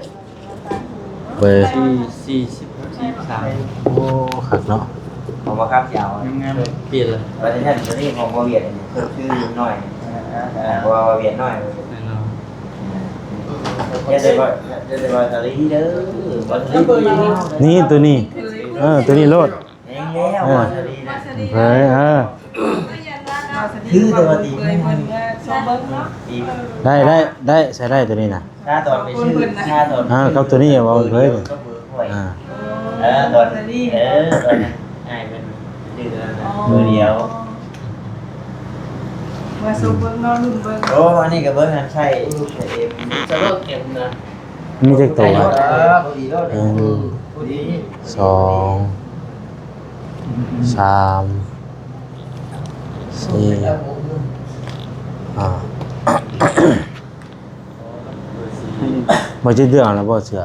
ເບີ ສີ່ ສີ່ສິບ ສີ່ສິບສາມ ໂອ້ ຄັກເນາະ ຂອງບໍ່ຄັກຊິເອົາ ງາມໆ ປ່ຽນເລີຍ ວ່າແຕ່ຊັ້ນຕົວນີ້ຂອງບໍ່ວຽດນີ້ ຄືໜ້ອຍ ເອີ ເພາະວ່າວຽດໜ້ອຍ ແນ່ນອນ ຢ່າໄດ້ວ່າ ຢ່າໄດ້ວ່າຕາລີເດີ ບໍ່ຕາລີ ນີ້ຕົວນີ້ ເອີ ຕົວນີ້ໂລດ ແຮງແລ້ວ ເອີ ມາຊາລີນະ ເອີ ມາຊາລີ ຄືແຕ່ວ່າຕີ ເບິ່ງເນາະ ໄດ້ ໄດ້ ໄດ້ ໃຊ້ໄດ້ຕົວນີ້ນະ ຖ້າຕອນໄປຊື້ ຖ້າຕອນ ອ່າ ກັບຕົວນີ້ເວົ້າເລີຍ ກໍເບີຂ້ອຍ ອ່າ ເອີ ຕອນ ເອີ ຕອນອ້າຍເພິ່ນຊື້ຕົວນັ້ນນະ ອໍ ເບີດຽວ ມາຊົມເບິ່ງເນາະ ລຸ້ນເບິ່ງ ໂອ້ ອັນນີ້ກໍເບິ່ງ ອັນໃຊ້ ໃຊ້ເອັມ ສະໂລດເຕັມນະ ມີຈັກໂຕວະ? ໜຶ່ງ ສອງ ສາມ ສີ່ ຫ້າ ບໍ່ຈິດເລືອກແລ້ວບໍ່ເສືອ?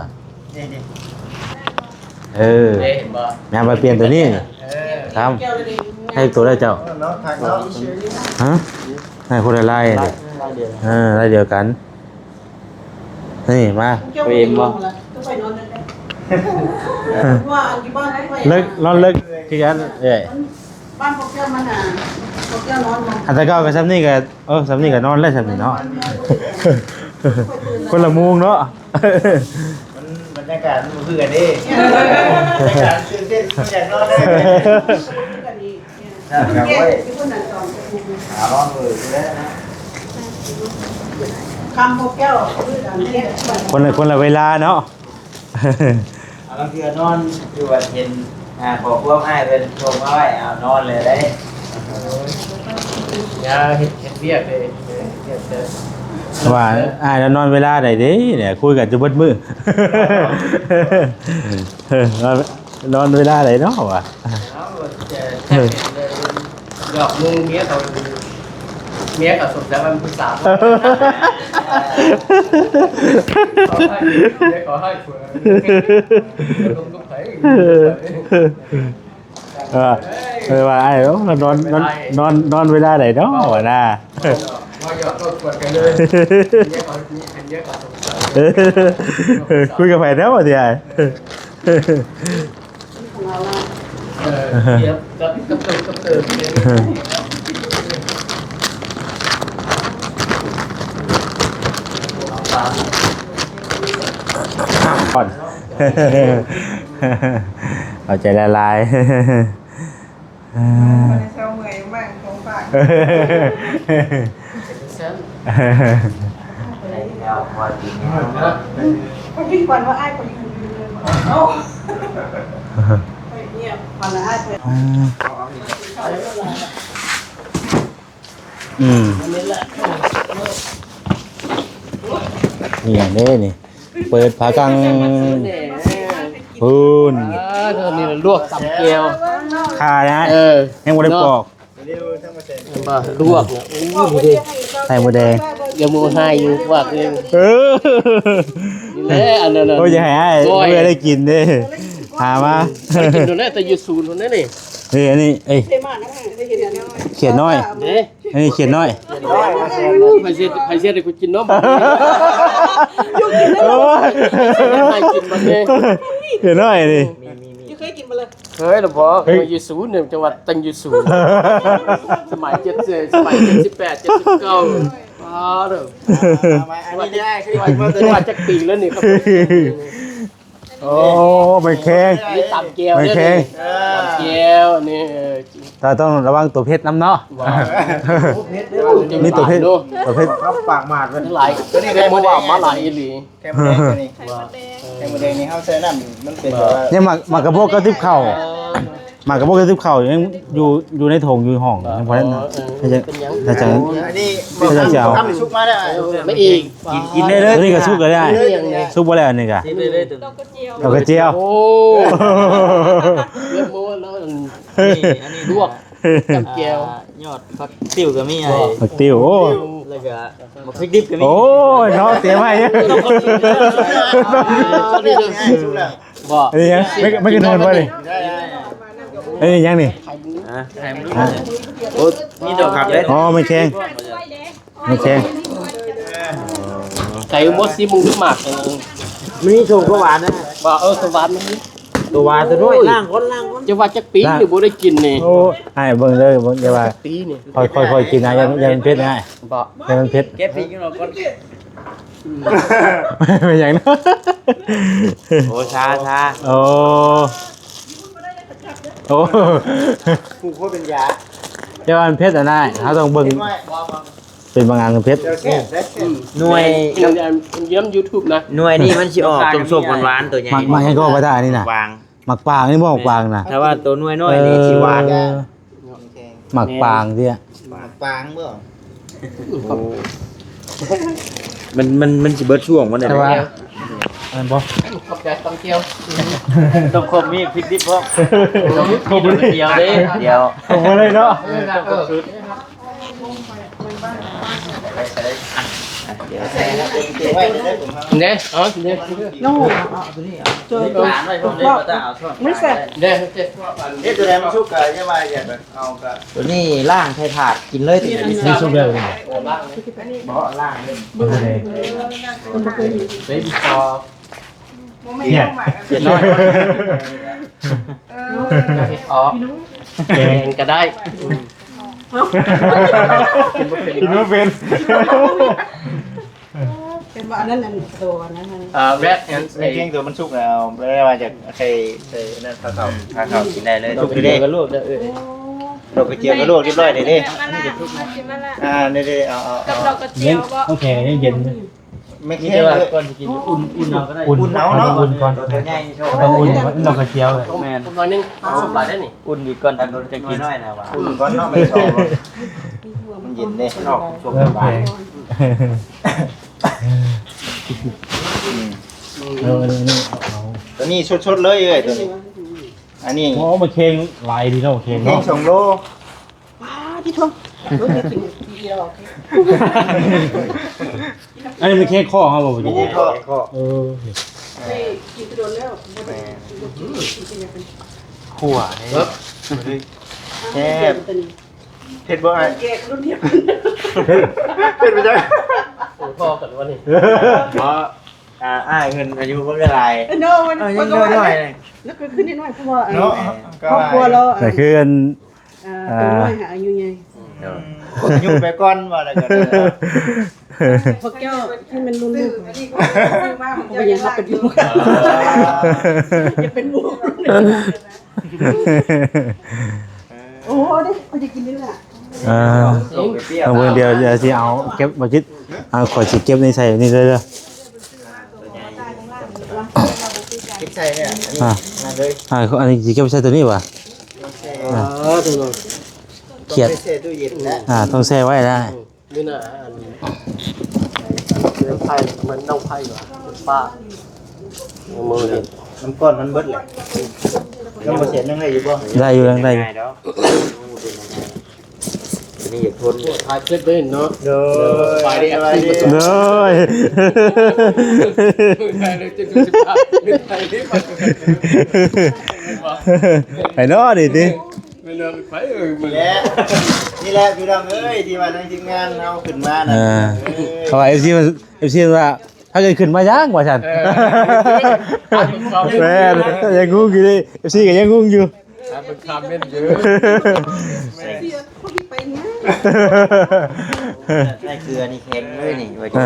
ເອີ ເດ້ ເຫັນບໍ່? ແມ່ນ ໄປປ່ຽນຕົວນີ້ ເອີ ຕາມ ໃຫ້ຕົວໃດເຈົ້າ? ຮະ? ໃຫ້ຄົນລະລາຍ ລາຍດຽວ ເອີ ລາຍດຽວກັນ. ນີ້ມາ ເຈົ້າ ເຫັນບໍ່? ເລິກ ນອນເລິກຄືກັນເອື້ອຍ ບ້ານພວກເຈົ້າມັນນະ ພວກເຈົ້ານອນ ອັນແຕ່ເກົ່າກໍຊ່ຳນີ້ກໍ ເອີ ຊ່ຳນີ້ກໍນອນແລ້ວ ຊ່ຳນີ້ເນາະ ຄົນລະມຸມເນາະ ມັນ ບັນຍາກາດມັນບໍ່ຄືກັນເດ້ ບັນຍາກາດຕື່ນເຕັ້ນ ມັນຢາກນອນເດ້ ຄົນລະ ຄົນລະເວລາເນາະ ບາງເທື່ອນອນຢູ່ ວ່າເຫັນ ອ່າ ຂໍ້ຄວາມອ້າຍເພິ່ນສົ່ງມາໄວ້ ເອົານອນເລີຍເດ້ ຢ່າເຮັດ ເຮັດວຽກເດ້ ເຮັດວຽກເດີ ວ່າອ້າຍລາວນອນເວລາໃດເດ້ ແຫຼະ ຄຸຍກັນຈົນເບິດມື້ ນອນ ນອນເວລາໃດເນາະ ວ່າ ເອົາ ຈະ ຈະເຫັນເລີຍ ດອກໜຶ່ງ ເມຍເຂົາ ເມຍເຂົາສົງໄສວ່າມັນຜູ້ສາວ ເຂົາໃຫ້ ເມຍເຂົາໃຫ້ຜົວ ລົງກັບໃຜ ເອີ ເອີ ວ່າອ້າຍ ໂອ້ ນອນ ນອນ ນອນ ນອນເວລາໃດເນາະ ວ່ານະ ເວົ້າຫຍອກເວົ້າກວນກັນເລີຍ ເມຍເຂົາ ເມຍເຂົາສົງໄສ ເອີ ຄຸຍກັບໃຜແທ້ວ່າຊິອ້າຍ ຂອງເຮົາລະ ເອີ ກຽບກັບ ກັບເຕີ ກັບເຕີ ເອົາໃຈຫຼາຍໆ ເອີ ບໍ່ໄດ້ເຊົາເມື່ອຍ ໝັ້ງຂອງຝາກ ເປັນຊັ້ນ ໄດ້ແລ້ວ ພໍດີແລ້ວ ຂ້ອຍຄິດກ່ອນວ່າອ້າຍຂ້ອຍຢູ່ເດີ ເອົ້າ ຂ້ອຍງຽບ ວ່າລະອ້າຍຂ້ອຍ ອືມ ນີ້ຫຍັງເດ້ນີ້ ເປີດຝາກັງພຸ້ນ ອ່າ ເທົ່ານີ້ລະລວກຕຳແຈ່ວ ຄານະ ເອີ ຍັງບໍ່ໄດ້ປອກ ເນາະ ເຫັນບໍ່ ລວກນະ ໂອ້ຍ ນີ້ເດ້ ໄຂ່ມົດແດງ ຢ່າໂມໄຫ້ຢູ່ ວ່າຄື ເອີ ນີ້ແຫຼະ ອັນນັ້ນນະ ໂອ້ຍ ຢ່າໃຫ້ອ້າຍ ເພື່ອໄດ້ກິນເດ້ ຫາມາ ໄດ້ກິນໂດນແລ້ວ ແຕ່ຢູ່ສູນພຸ້ນເດ້ນີ້ ນີ້ ອັນນີ້ ເອີຍ ຂຽດນ້ອຍ ເດ້ ອັນນີ້ຂຽດນ້ອຍ ໃຜເຮັດ ໃຜເຮັດໃຫ້ກູກິນນົມ ໂອ້ຍ ໃຫ້ກິນບັດນີ້ ຂຽດນ້ອຍນີ້ ເຄີຍກິນບໍ່ລະ? ເຄີຍລະບໍ່? ເຄີຍ ຢູ່ສູນ ຈັງຫວັດຕັ້ງຢູ່ສູນ ສະໄໝເຈັດ ສະໄໝເຈັດສິບແປດ ເຈັດສິບເກົ້າ ປາດເດີ ອັນນີ້ໄດ້ ຄືວ່າຈັກປີແລ້ວນີ້ ໂອ້ ໄມ້ແຂງ ນີ້ຕຳແຈ່ວ ໄມ້ແຂງ ເດີ ຕຳແຈ່ວ ນີ້ ເອີ ແຕ່ຕ້ອງລະວັງຕົວເຜັດນຳເນາະ. ມີຕົວເຜັດ ຕົວເຜັດ ເອົາປາກໝາດໄວ້ ຫຼາຍ ຕົວນີ້ແພງບໍ່ວ່າມາຫຼາຍອີ່ຫຼີ. ແຄມແດງຕົວນີ້ ໄຂ່ມດແດງ ໄຂ່ມດແດງນີ້ເຮົາໃສ່ນ້ຳ ມັນເປັນແບບວ່າ ຍັງໝາກ ໝາກກະໂພກກັບຕິບເຂົ້າ ໝາກກະໂພກກັບຕິບເຂົ້າຍັງຢູ່ ຢູ່ໃນຖົງຢູ່ຫ້ອງ ຍັງບໍ່ໄດ້ນະ. ເອີ ເຮັດຫຍັງ ເປັນຫຍັງ ເຮັດຫຍັງ ເຮັດຫຍັງຊິເອົາ ສຸກມາແລ້ວ ມາອີກ ກິນ ກິນໄດ້ເລີຍ ຕົວນີ້ກໍສຸກແລ້ວໄດ້ ສຸກບໍ່ແລ້ວອັນນີ້ກໍ ກິນໄດ້ເລີຍ ດອກກະຈຽວ ດອກກະຈຽວ ໂອ້ ເລືອດໝູແລ້ວ ນີ້ ອັນນີ້ລວກ ກັບແຈ່ວ ອ່າ ຍອດຜັກຕິ້ວກໍມີ ຜັກຕິ້ວ ໂອ້ ແລ້ວກໍໝາກພິກດິບກໍມີ. ໂອ້ຍ ເນາະ ເຕຍມາໃຫ້ ບໍ່ ອັນນີ້ຫຍັງ ແມ່ນ ແມ່ນກະໂດນບໍ່ນີ້ ອັນນີ້ຫຍັງນີ້ ຮະ ໂອ້ ມີດອກຄັກເດ້ ອໍ ແມ່ນແຄງ ແມ່ນແຄງ ໃສ່ໝົດຊິມຶງ ໝາກ ເອີ ມີສົ້ມກໍຫວານນະ ບໍ່ ເອີ ກໍຫວານມັນມີ ຕົວຫວານຕົວນ້ອຍ ໂອ້ຍ ລ້າງກ່ອນ ລ້າງກ່ອນ ຈະວ່າຈັກປີ ລ້າງ ນີ້ບໍ່ໄດ້ກິນນີ້ ໂອ້ ໃຫ້ເບິ່ງເດີ ເບິ່ງ ຢ່າວ່າ ປີນີ້ ຄ່ອຍໆ ຄ່ອຍໆ ກິນນະ ຢ່າ ຢ່າມັນເຜັດນະ ບໍ່ ຢ່າມັນເຜັດ ແກະປີກມັນອອກກ່ອນ ເປັນຫຍັງນະ ໂອ້ ຊາ ຊາ ໂອ້ ໂອ້ ຜູ້ຄົນເປັນຢາ ແຕ່ວ່າມັນເຜັດອັນນັ້ນ ເຮົາຕ້ອງເບິ່ງ ເປັນບາງອັນເຜັດ ແຊບເດ້ ໜ່ວຍ ເບິ່ງ ເບິ່ງ YouTube ນະ ໜ່ວຍນີ້ມັນຊິອອກສົ້ມໆ ຫວານໆ ຕົວໃຫຍ່ ໝາກ ໝາກຫຍັງກໍວ່າໄດ້ນີ້ນະ ຫວານ ໝາກປາງນີ້ບໍ່ ໝາກປາງນະ ຖ້າວ່າໂຕໜ່ວຍນ້ອຍນີ້ ເອີ ຊິຫວານ ໝາກປາງເດ້ ໝາກປາງບໍ່ ໂອ້ ມັນ ມັນ ມັນຊິເບິດຊ່ວງມັນແຫຼະ ແຕ່ວ່າ ແມ່ນບໍ່ ຂອບໃຈຕຳກ່ຽວ ຕ້ອງຄົບມີພິກດິບພ້ອມ ຕ້ອງຄົບດຽວເດ້ ດຽວ ຄົບບໍ່ໄດ້ເນາະ ເອີ ເອີ ເດ້ ເອົາ ເດ້ ໂອ້ ເອົາ ເອົາຕົວນີ້ ເອົາ ຕົວ ຕົວ ຕົວ ມັນແຊບ ເດ້ ເຮັດຕົວໃດມັນສຸກກໍຢ່າວ່າຢ່າໄປເອົາກໍ ຕົວນີ້ລ້າງໃສ່ຖາດກິນເລີຍ ນີ້ສຸກແລ້ວນີ້ ບໍ່ ລ້າງເລີຍ ເບິ່ງເດ້ ເປັນພໍ ເຮັດນ້ອຍ ເອີ ເຮັດອອກ ແກງກໍໄດ້ ກິນບໍ່ເປັນ ເປັນວ່າອັນນັ້ນ ອັນໂຕອັນນັ້ນ ອ່າ ແວະ ໃນແກງຕົວມັນສຸກແລ້ວ ແປວ່າຈະໃສ່ ໃສ່ນັ້ນ ພາເຂົ້າ ພາເຂົ້າກິນໄດ້ເລີຍ ສຸກເລີຍ ກໍລວກໄດ້ເອີຍ ດອກກະຈຽວກໍລວກຮຽບຮ້ອຍເດ້ ອັນນີ້ກໍສຸກ ອ່າ ນີ້ເດ້ ເອົາ ເອົາ ກັບດອກກະຈຽວບໍ່ ນ້ຳແຂງຍັງເຢັນ ແມ່ນແຕ່ວ່າກ່ອນຊິກິນ ອຸ່ນ ອຸ່ນເອົາກໍໄດ້ ອຸ່ນເອົາເນາະ ອຸ່ນກ່ອນ ຕ້ອງອຸ່ນ ດອກກະຈຽວ ແມ່ນ ໜ້ອຍໜຶ່ງ ສຸກຫຼາຍໄດ້ນີ້ ອຸ່ນອີກກ່ອນ ອັນນັ້ນຈະກິນ ໜ້ອຍໆ ນະວ່າ ອຸ່ນກ່ອນເນາະ ມັນເຢັນເດ້ ນອກ ເອີ ແຂງ ເອີ ອັນນີ້ເອົາ ຕົວນີ້ສົດໆ ເລີຍເອີຍ ຕົວນີ້ ອັນນີ້ ໂອ້ ມັນແຂງຫຼາຍດີເນາະ ແຂງ ແຂງເນາະ ສອງໂລ ປາດ ທີ່ໂທ ເບິ່ງໄດ້ກິນດີດອກ ອັນນີ້ມັນແຂງຄໍເຮົາບໍ່? ແຂງຄໍ ເອີ ໄດ້ກິນແຕ່ດົນແລ້ວ ບໍ່ໄດ້ກິນ ກິນເປັນຫຍັງ ຂົ້ວນີ້ ແຊບ ເຜັດບໍ່ອ້າຍ? ແກະລຸ້ນດຽວ ເຜັດ ເຜັດໄປຈັກ ໂອ້ ພໍກັນວະນີ້ ເພາະ ອ່າ ອ້າຍເພິ່ນອາຍຸເພິ່ນກໍຫຼາຍ ເອີ ເນາະ ມັນ ເອີ ຍັງນ້ອຍໆ ແລ້ວກໍຄືນ້ອຍໆ ເພາະວ່າ ເນາະ ຄອບຄົວລາວ ກໍຄືອັນ ອ່າ ອ່າ ໂຕນ້ອຍຫາອາຍຸໃຫຍ່ ອືມ ອາຍຸໄປກ່ອນວ່າແລ້ວກໍ ພວກເຈົ້າທີ່ແມ່ນລຸ້ນລູກ ເປັນຫຍັງເຮົາເປັນລູກ ຢ່າເປັນໝູ່ ໂອ້ ເດ້ ເຂົາຈະກິນນີ້ແຫຼະ ອ່າ ເອົາເບິ່ງ ດຽວ ດຽວຊິເອົາເກັບ ບໍ່ຈິດ ອ່າ ຂ້ອຍຊິເກັບນີ້ໃສ່ນີ້ເດີ ເກັບໃສ່ນີ້ ອ່າ ອັນນີ້ຊິເກັບໃສ່ຕົວນີ້ຫວາ? ເອີ ຂຽດ ຕ້ອງໄປແຊ່ຕູ້ເຢັນນະ ອ່າ ຕ້ອງແຊ່ໄວ້ນະ ນີ້ນະ ອັນ ເລື່ອງໄຜ່ ມັນຕ້ອງໄຜ່ຫວາ ເປັນປ້າ ເອົາມືເຮັດ ນ້ຳກ້ອນມັນເບິດແຫຼະ ຍັງບໍ່ເສັດ ຍັງໄດ້ຢູ່ບໍ່? ໄດ້ຢູ່ ຍັງໄດ້ຢູ່ ນີ້ຢາກທົນ ຖ່າຍຄລິບເດ້ເນາະ ໂດຍ ສະບາຍດີ ໂດຍ ໄປເນາະນີ້ຕິ ແມ່ນເນາະ ໄປເອີຍ ນີ້ແຫຼະ ນີ້ແຫຼະ ພີ່ນ້ອງເອີຍ ທີ່ວ່າທາງທີມງານເຮົາຂຶ້ນມານະ ເອີ ເອີ ເຂົາວ່າ ເອັຟຊີ ເອັຟຊີ ວ່າ ຖ້າເກີດຂຶ້ນມາຍັງວ່າຊັ້ນ ເອີ ແມ່ນ ຍັງງົງຢູ່ເດ້ ເອັຟຊີ ກໍຍັງງົງຢູ່ ອ່າ ເບິ່ງຄອມເມັນຢູ່ ໃສ່ເກືອນີ້ແຂງເລີຍນີ້ ວ່າ ເອີ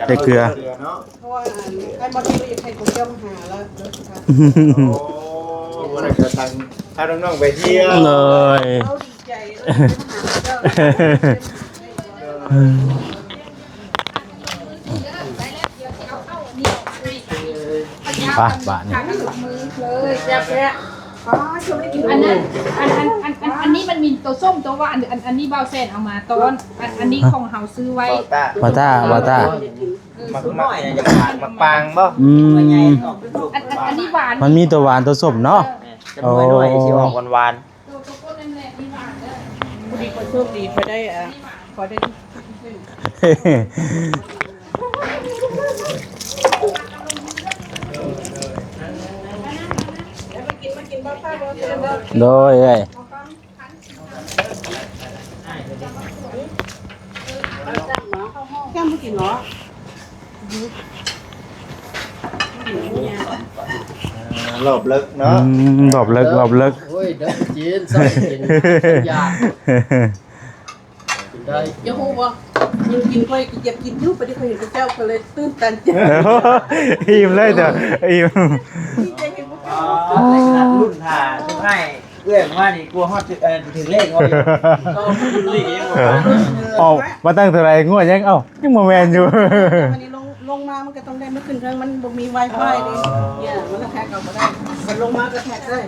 ໃສ່ເກືອ ເພາະວ່າ ອັນ ອ້າຍມາດນີ້ກໍຢາກໃຫ້ເຂົາເຈົ້າມາຫາແລ້ວ ໂອ້ พาน้องๆไปเที่ยว โดย ไป บาดนี้ อันนั้น อัน อัน ອັນນີ້ມັນມີໂຕສົ້ມ ໂຕຫວານ ອັນ ອັນນີ້ບ່າວແສນເອົາມາຕ້ອນ ອັນ ອັນນີ້ຂອງເຮົາຊື້ໄວ້ ບາຕ້າ ບາຕ້າ ເອີ ໝາກ ໝາກ ໝາກປາງບໍ່? ອືມ ອັນ ອັນ ອັນນີ້ຫວານ ມັນມີໂຕຫວານໂຕສົ້ມເນາະ ເອີ ຈຳນວນໜ້ອຍ ໂອ້ ຊິອອກຫວານໆ ໂຕ ໂຕຕົ້ນນັ້ນແຫຼະມີຫວານເດີ ພໍດີຂ້ອຍໂຊກດີ ຂ້ອຍໄດ້ ອ່າ ຂ້ອຍໄດ້ ໂດຍ ເອີຍ ແກ້ມບໍ່ກິນເນາະ ອ່າ ລອບເລິກເນາະ ອືມ ລອບເລິກ ລອບເລິກ ໂອ້ຍ ເດີກິນ ໃສ່ກິນ ຢາກ ກິນໄດ້ ຢາກຮູ້ບໍ່ ຍິງກິນຂ້ອຍກິນ ຢາກກິນຢູ່ ປະເດ ຂ້ອຍເຫັນພວກເຈົ້າ ກໍເລີຍຕື່ນຕັນໃຈ ອີ່ມເລີຍເດີ ອີ່ມ ດີໃຈເຫັນພວກເຈົ້າ ລຸ້ນຖ້າ ຊຸມອ້າຍ ເອື້ອຍມານີ້ ກົວຮອດ ເອີ ຖືກເລກເນາະ ອອກມາຕັ້ງເທົ່າໃດ ງວດຍັງ ເອົ້າ ຍັງບໍ່ແມ່ນຢູ່ ອັນນີ້ລົງ ລົງມາມັນກໍຕ້ອງໄດ້ ມັນຂຶ້ນເທິງ ມັນບໍ່ມີວາຍຟາຍເດ້ ເອີ ເອີ ມັນແທັກເອົາບໍ່ໄດ້ ມັນລົງມາກໍແທັກໄດ້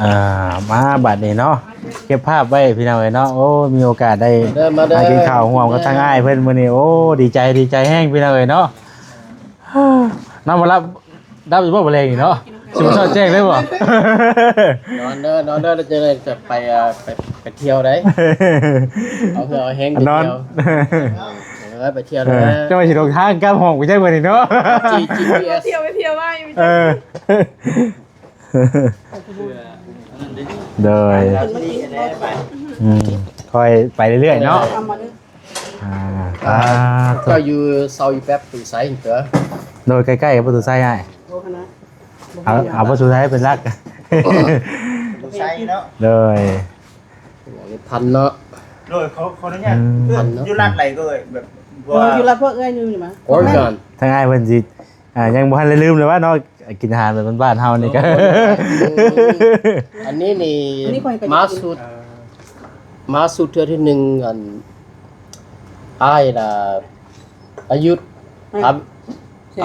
ອ່າ ມາບາດນີ້ເນາະ ເກັບພາບໄວ້ພີ່ນ້ອງເອີຍເນາະ ໂອ້ ມີໂອກາດໄດ້ ມາເດີ ມາເດີ ຫາກິນຂ້າວຮ່ວມກັບທາງອ້າຍເພິ່ນມື້ນີ້ ໂອ້ ດີໃຈ ດີໃຈແຮງພີ່ນ້ອງເອີຍເນາະ ນອນບໍ່ຫຼັບ ດັບຢູ່ບໍ່ມື້ແລງນີ້ເນາະ ຊິມາຊອດແຈ້ງໄດ້ບໍ່? ນອນເດີ ນອນເດີ ແລ້ວຈັ່ງໃດຈະໄປ ອ່າ ໄປ ໄປທ່ຽວໃດ ເອົາເຫື່ອເອົາແຮງໄປທ່ຽວ ນອນ ເອີ ໄປທ່ຽວເດີ ເອີ ເຈົ້າວ່າຊິລົງທາງກັບຫ້ອງໄປຈັກມື້ນີ້ເນາະ ຈີ ຈີພີເອສ ທ່ຽວໄປທ່ຽວມາຢູ່ ເອີ ໂດຍ ອືມ ຄ່ອຍໄປເລື້ອຍໆເນາະ ອ່າ ອ່າ ເຈົ້າຢູ່ ເຊົາຢູ່ແປັບປະຕູໄຊເດີ ໂດຍ ໃກ້ໆກັບປະຕູໄຊອ້າຍ ເອົາ ເອົາປະຕູໄຊເປັນຫຼັກ ປະຕູໄຊເນາະ ໂດຍ ພັນເນາະ ໂດຍ ຂໍ ຂໍອະນຸຍາດ ອືມ ເອີ້ນຢູ່ລັດໃດກໍເອີ້ນ ແບບ ເອີ ຢູ່ລັດພວກເອື້ອຍຢູ່ນີ້ມາ ໂອ້ຍ ທາງອ້າຍເພິ່ນຊິ ອ່າ ຍັງບໍ່ທັນໄດ້ລືມເລີຍວ່າເນາະ ກິນອາຫານແບບບ້ານໆເຮົານີ້ກໍ ອັນນີ້ນີ້ ອັນນີ້ຂ້ອຍກໍ ມາສູດ ເອີ ມາສູດເທື່ອທີໜຶ່ງ ອັນ ອ້າຍລະ ອາຍຸ ອາ ພາ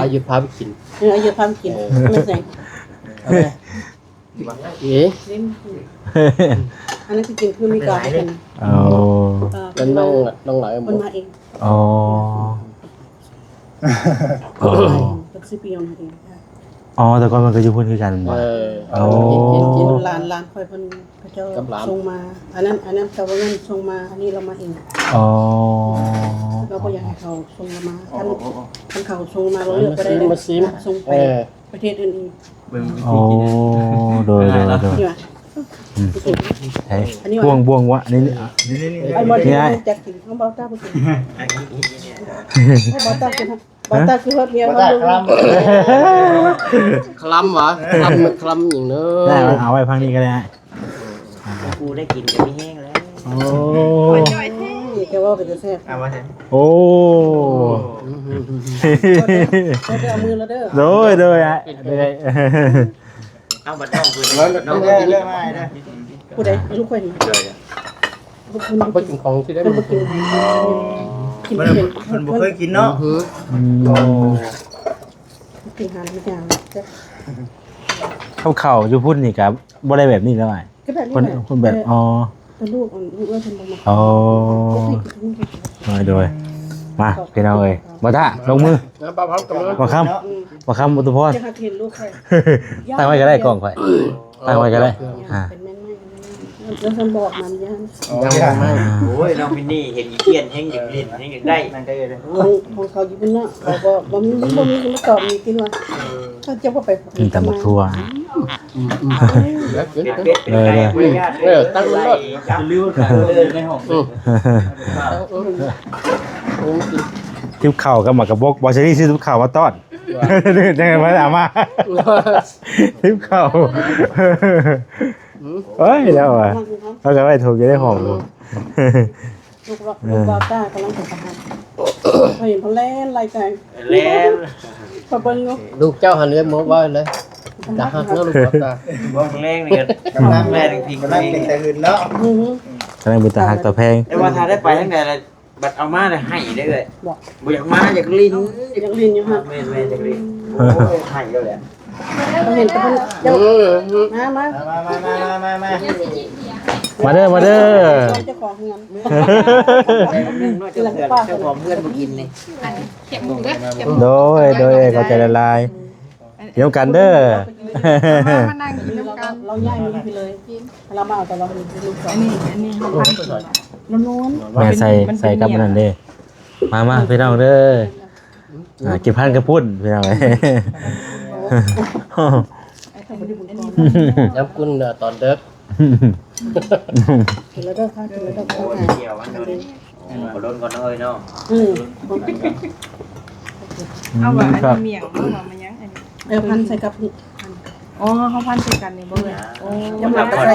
ອາຍຸພາໄປກິນ ເອີ ອາຍຸພາໄປກິນ ເອີ ແມ່ນໃສ ເອີ ອັນນັ້ນຄືກິນຄືມີການ ໂອ້ ເອີ ເປັນນ້ອງ ນ້ອງຫຼາຍ ເພິ່ນມາເອງ ອໍ ອໍ ເພິ່ນຊື້ປີອອກມາເອງ ອໍ ແຕ່ກ່ອນເພິ່ນກໍຢູ່ພຸ້ນຄືກັນບໍ່ ເອີ ໂອ້ ກິນ ກິນ ກິນ ຫຼານ ຫຼານຂ້ອຍເພິ່ນ ເຂົາເຈົ້າສົ່ງມາ ອັນນັ້ນ ອັນນັ້ນກໍບໍ່ແມ່ນສົ່ງມາ ອັນນີ້ລາວມາເອງ ອໍ ລາວບໍ່ຢາກໃຫ້ເຂົາສົ່ງລາວມາ ຄັນ ຄັນເຂົາສົ່ງມາລາວເລືອກບໍ່ໄດ້ເດ້ ມາຊິມ ສົ່ງໄປ ເອີ ປະເທດອື່ນອີກ ເບິ່ງວິທີກິນ ໂອ້ ໂດຍ ໂດຍ ໂດຍ ນີ້ຫວາ ອືມ ອັນນີ້ຫວາ ບ່ວງ ບ່ວງຫວາ ນີ້ ນີ້ ນີ້ ອັນບໍ່ ນີ້ ນີ້ ຈັກກິນ ຂອງເບົາຕາບໍ່ກິນ ເບົາຕາກິນ ເບົາຕາຄືຮອດເມຍ ເບົາຕາ ເຮົາ ຄລຳ ຄລຳຫວາ ຄລຳ ຄລຳຫຍັງເດີ ໄດ້ ເອົາໄວ້ຟັງນີ້ກໍໄດ້ ກູໄດ້ກິນກໍມີແຮງແລ້ວ ໂອ້ ແກເວົ້າເປັນຕາແຊບ ເອົາມາແຊບ ໂອ້ ເອົາມືແລ້ວເດີ ໂດຍ ໂດຍ ອ້າຍ ໂດຍ ເອົາບັດນ້ອງເພິ່ນ ນ້ອງເພິ່ນ ເລື່ອງມາໃຫ້ເດີ ຜູ້ໃດ ລູກຂ້ອຍນີ້ ເອີ ບໍ່ກິນຂອງຊິໄດ້ ເພິ່ນບໍ່ກິນ ອໍ ກິນ ເພິ່ນ ເພິ່ນບໍ່ເຄີຍກິນເນາະ ອືມ ໂອ້ ກິນຫາທຸກຢ່າງ ກັບເຂົ້າຢູ່ພຸ້ນນີ້ກໍບໍ່ໄດ້ແບບນີ້ແລ້ວອ້າຍ ກໍແບບນີ້ແຫຼະ ຄົນແບບ ເອີ ອໍ ແຕ່ລູກ ລູກເອື້ອຍເພິ່ນບໍ່ມັກ ອໍ ໂດຍ ໂດຍ ມາ ພີ່ນ້ອງເອີຍ ບໍ່ຖ້າ ລົງມື ເອີ ບ່າວຄຳ ອືມ ບ່າວຄຳ ອຸດຕະພອນ ຢາກໃຫ້ເຫັນລູກຂ້ອຍ ຕັ້ງໄວ້ກໍໄດ້ ກ້ອງຂ້ອຍ ຕັ້ງໄວ້ກໍໄດ້ ອ່າ ເປັນແມ່ນໄມ້ ແລ້ວເພິ່ນບອກມັນຢ່າ ອໍ ໂອ້ຍ ນ້ອງມິນນີ້ເຫັນອີກຽນແຮງຢາກຫຼິ້ນ ແຮງຢາກໄດ້ ຂອງ ຂອງເຂົາຢູ່ພຸ້ນເນາະ ເຂົາກໍບໍ່ມີ ບໍ່ມີຄົນມາຕອບນີ້ ກິນວ່າ ເອີ ເຂົາຈະບໍ່ໄປ ກິນຕຳບັກຖົ່ວ ອືມ ເປັນເປັດເປັນໄກ່ ເອີ ເອີ ຕັ້ງໂລດ ຢ່າລືມວ່າເດີນໃນຫ້ອງ ອືມ ອືມ ຕິບເຂົ້າກັບໝາກກະບົກ ບໍ່ ຊິໄດ້ຊື້ຕິບເຂົ້າມາຕ້ອນ ຈັ່ງໃດມາ ຕິບເຂົ້າ ອືມ ເອີຍ ແລ້ວວ່າ ເຮົາກໍໄວ້ຖົງຢູ່ໃນຫ້ອງ ອືມ ລູກ ເອີ ລູກບ່າວຕ້າກຳລັງເປັນທະຫານ ຂ້ອຍເຫັນເພິ່ນແລ່ນໄລ່ໄກ່ ແລ່ນ ຂ້ອຍເບິ່ງຢູ່ ລູກເຈົ້າຫັ້ນເອີ້ນໝົດວ່າແລ້ວ ຕາຮັກເນາະ ລູກບ່າວຕ້າ ເບິ່ງແລງນີ້ກໍກຳລັງແລ່ນພິງ ກຳລັງເປັນຕາຫຶງເນາະ ອື ກຳລັງເປັນຕາຮັກຕາແພງ ແຕ່ວ່າຖ້າໄດ້ໄປທາງໃດລະ ບັດເອົາມາແລ້ວໃຫ້ເດ້ເອື້ອຍ ບໍ່ ບໍ່ຢາກມາ ຢາກຫຼິ້ນ ຢາກຫຼິ້ນຢູ່ຫັ້ນ ແມ່ນໆ ຢາກຫຼິ້ນ ໂອ້ຍ ໃຫ້ແລ້ວແຫຼະ ເຮົາເຫັນແຕ່ເພິ່ນ ເຈົ້າ ມາ ມາ ມາ ມາ ມາ ມາ ມາເດີ ມາເດີ ເຈົ້າຂອງເຮືອນ ເຈົ້າຂອງເຮືອນ ເຈົ້າຂອງເຮືອນບໍ່ກິນນີ້ ໂດຍ ໂດຍ ເຂົ້າໃຈຫຼາຍໆ ກິນນຳກັນເດີ ມາ ມານັ່ງກິນນຳກັນ ລາວຍ້າຍມາຢູ່ພີ້ເລີຍ ລາວມາເອົາແຕ່ລາວເປັນລູກສອງ ອັນນີ້ ອັນນີ້ເຮົາພັນ ລາວນວນ ແມ່ໃສ່ ມັນເປັນ ໃສ່ກັບ ເປັນ ອັນນັ້ນເດ້ ມາ ມາ ພີ່ນ້ອງເດີ ອ່າ ກິນພັນກັບພຸ້ນ ພີ່ນ້ອງເອີຍ ຍາມກຸນ ເອີ ຕອນເດິກ ກິນແລ້ວເດີ ກິນແລ້ວເດີ ດຽວອັນນັ້ນ ບໍ່ດົນກ່ອນເນາະເອີຍເນາະ ອື ເອົາວ່າອັນນີ້ໝ້ຽງ ເອົາວ່າມັນຫຍັງອັນນີ້ ເອີ ພັນໃສ່ກັບ ອໍ ເຮົາພັນໃສ່ກັນນີ້ບໍ່ເອີຍ ໂອ້ ຢາກມັກກໍໃສ່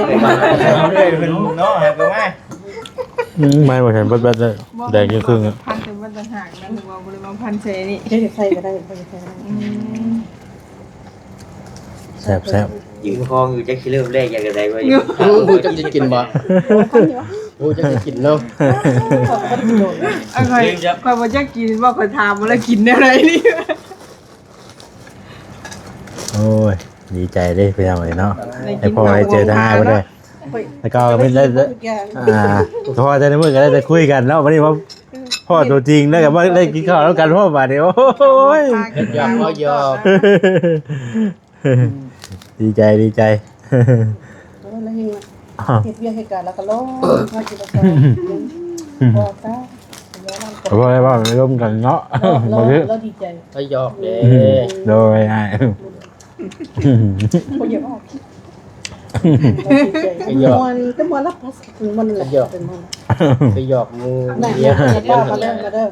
ເອົາເລີຍເພິ່ນເນາະ ຫາກໍມາ ອືມ ມາບໍ່ທັນເບິດໆ ເລີຍ ແດງຈັ່ງຄຶ່ງອະ ພັນແຕ່ວ່າຕ່າງຫາກນະ ຫຼືວ່າບໍ່ໄດ້ມາພັນໃສ່ນີ້ ເຮັດໃສ່ກໍໄດ້ ເຮັດໃສ່ກໍໄດ້ ອືມ ແຊບໆ ຢືນຄອງຢູ່ ຈັກຊິເລີ່ມແລກຢ່າງໃດວະ ຮູ້ຈັກຊິກິນບໍ່ ຮູ້ຈັກຊິກິນເນາະ ຂ້ອຍ ຂ້ອຍບໍ່ຈັກກິນ ວ່າຂ້ອຍຖາມວ່າລະກິນແນວໃດນີ້ ໂອ້ຍ ດີໃຈເດ້ພີ່ນ້ອງເອີຍເນາະ ໄດ້ພໍໄດ້ເຈີທາງອ້າຍເພິ່ນເດ້ ແລ້ວກໍມີໄດ້ ອ່າ ພໍແຕ່ໃນມື້ກໍໄດ້ແຕ່ຄຸຍກັນເນາະ ບັດນີ້ມາພໍ້ຕົວຈິງ ແລ້ວກໍມາໄດ້ກິນເຂົ້ານຳກັນພ້ອມບາດນີ້ ໂອ້ຍ ຢອກເວົ້າຢອກ ດີໃຈ ດີໃຈ ໂອ້ຍ ແລ້ວເຮັດວຽກເຮັດການແລ້ວກໍລົງມາກິນເຂົ້າ ພໍຊະ ເວົ້າ ເວົ້າລົມກັນເນາະ ເນາະ ເນາະ ແລ້ວດີໃຈ ກໍຢອກເດ້ ໂດຍອ້າຍ ບໍ່ຢາກອອກ ກໍຢອກ ມ່ວນ ແຕ່ມ່ວນລະ ມ່ວນແຫຼະ ກໍຢອກ ເປັນມ່ວນ ກໍຢອກໝູ່ ແມ່ນ ເມຍ ເມຍ ມາເດີ ມາເດີ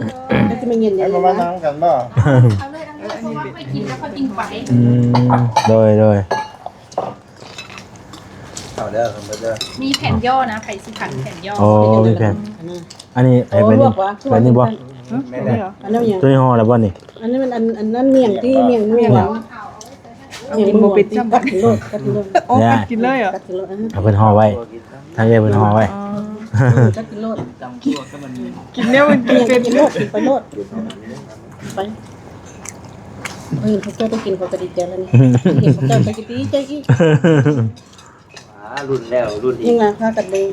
ແລ້ວຊິມາເຢັນ ໃຫ້ມານັ່ງກັນບໍ່ ເອົາເລີຍ ເອົາເລີຍ ເອົາເລີຍ ຄ່ອຍກິນແລ້ວຄ່ອຍຈຶ່ງໄປ ອືມ ໂດຍ ໂດຍ ເອົາເດີ ເອົາເດີ ມີແຜ່ນຫຍໍ້ນະ ໃຜຊິພັນແຜ່ນຫຍໍ້ ໂອ້ ມີແຜ່ນ ອັນນີ້ໃຫ້ເພິ່ນ ໂອ້ ລວກວະ ເພິ່ນນີ້ບໍ່ ແມ່ນແລ້ວ ອັນນັ້ນຫຍັງ ຕົວນີ້ຫໍ່ແລ້ວບໍ່ນີ້ ອັນນີ້ມັນ ອັນ ອັນນັ້ນໝ້ຽງຕິ ໝ້ຽງ ໝ້ຽງ ໝ້ຽງ ອັນນີ້ບໍ່ເປັນຊ້ຳ ກັດກິນໂລດ ກັດກິນໂລດ ໂອ້ ຍ ກັດກິນເລີຍເຫາະ ກັດກິນໂລດ ເອົາເພິ່ນຫໍ່ໄວ້ ທາງເອື້ອຍເພິ່ນຫໍ່ໄວ້ ເອີ ກັດກິນໂລດ ກິນແນວມັນກິນເປັນ ກິນໂລດ ກິນໄປໂລດ ໄປ ເອີ ພວກເຈົ້າໄດ້ກິນຂ້ອຍກໍດີໃຈແລ້ວນີ້ ເຫັນພວກເຈົ້າກໍດີໃຈອີກ ອ່າ ລຸ້ນແລ້ວລຸ້ນອີກ ຍັງວ່າພາກັນເບິ່ງ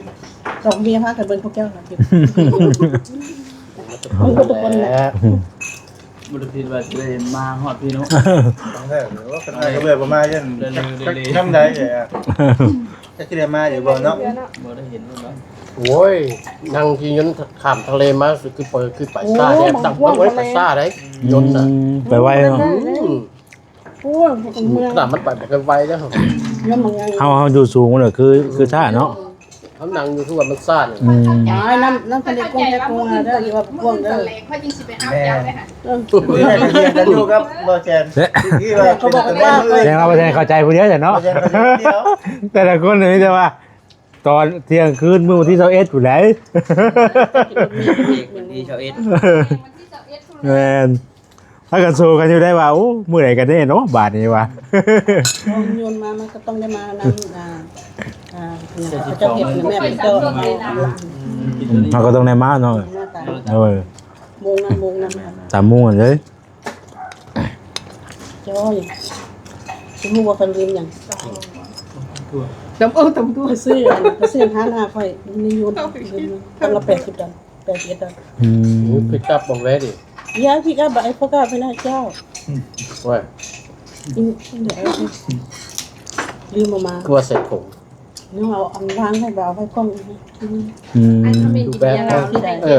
ສອງເມຍພາກັນເບິ່ງພວກເຈົ້ານະ ມັນກໍທຸກຄົນແຫຼະ ບໍ່ໄດ້ຄິດວ່າຊິໄດ້ມາຮອດພີ້ເນາະ ແທ້ ວ່າຄັນໄດ້ກໍເລີຍບໍ່ມາຢ້ານ ນຳໃດ ຈັກຊິໄດ້ມາອີກບໍ່ເນາະ ບໍ່ໄດ້ເຫັນເນາະ ໂອ້ຍ ນັ່ງຂີ່ຍົນຂ້າມທະເລມາ ຄືໄປ ຄືໄປຊ້າແດ່ ຕັ້ງໄວ້ໄປຊ້າໄດ໋ ຍົນນະ ອືມ ໄປໄວເນາະ ອືມ ໂອ້ຍ ເມືອງ ຂະໜາດມັນໄປບໍ່ຄ່ອຍໄວເດ້ ເຮົາ ເຮົາຢູ່ສູງເນາະ ຄື ຄືຊ້າເນາະ ເຮົານັ່ງຢູ່ຄືວ່າມັນຊ້າ ອືມ ອ້າຍ ນ້ຳ ນ້ຳທະເລກວ້າງແທ້ກວ້າງເດີ ອີວ່າກວ້າງເດີ ຂ້ອຍຈຶ່ງຊິໄປຫາເຈົ້າໄດ້ຫັ້ນ ເອີ ເພິ່ນໄດ້ໄປຮຽນກັນຢູ່ກັບບໍ່ແຊນ ທີ່ວ່າ ເຂົາບອກວ່າ ແສດງວ່າບໍ່ແຊນເຂົ້າໃຈຜູ້ດຽວແຫຼະເນາະ ບໍ່ແຊນເຂົ້າໃຈຜູ້ດຽວ ແຕ່ລະຄົນນີ້ມີແຕ່ວ່າ ຕອນທ່ຽງຄືນມື້ວັນທີຊາວເອັດພຸ້ນໃດ໋ ວັນທີຊາວເອັດ ແມ່ນ ພາກັນໂຊກັນຢູ່ໄດ້ວ່າ ໂອ້ ມື້ໃດກັນແນ່ເນາະບາດນີ້ວ່າ ໂຍນມາ ມັນກໍຕ້ອງໄດ້ມານຳ ອ່າ ອ່າ ເຂົາເຈົ້າເຮັດແມ່ເຂົາເຈົ້າ ເຮົາກໍຕ້ອງໄດ້ມາເນາະ ເອີ ໂມງນຳ ໂມງນຳ ຕາມໂມງຫັ້ນເລີຍ ຈ້ອຍ ຊິຮູ້ວ່າເພິ່ນລືມຫຍັງ ຕຳ ເອີ ຕຳທົ່ວ ໄປຊື້ອັນ ໄປຊື້ຮ້ານອາຂ້ອຍ ໃນຢູນ ຕັ້ງລະແປດສິບດອນ ແປດສິບເອັດດອນ ອືມ ໂອ້ຍ ພິກອັບບໍ່ແວ່ດິ ຢາພິກອັບ ໄອ້ພວກກະໄປນະເຈົ້າ ໂອ້ຍ ລືມເອົາມາ ຄືວ່າໃສ່ຖົງ ຍັງເອົາອັນວາງໄວ້ ບໍ່ເອົາໄວ້ກ່ອງ ອືມ ອືມ ດູແບດ ເອີ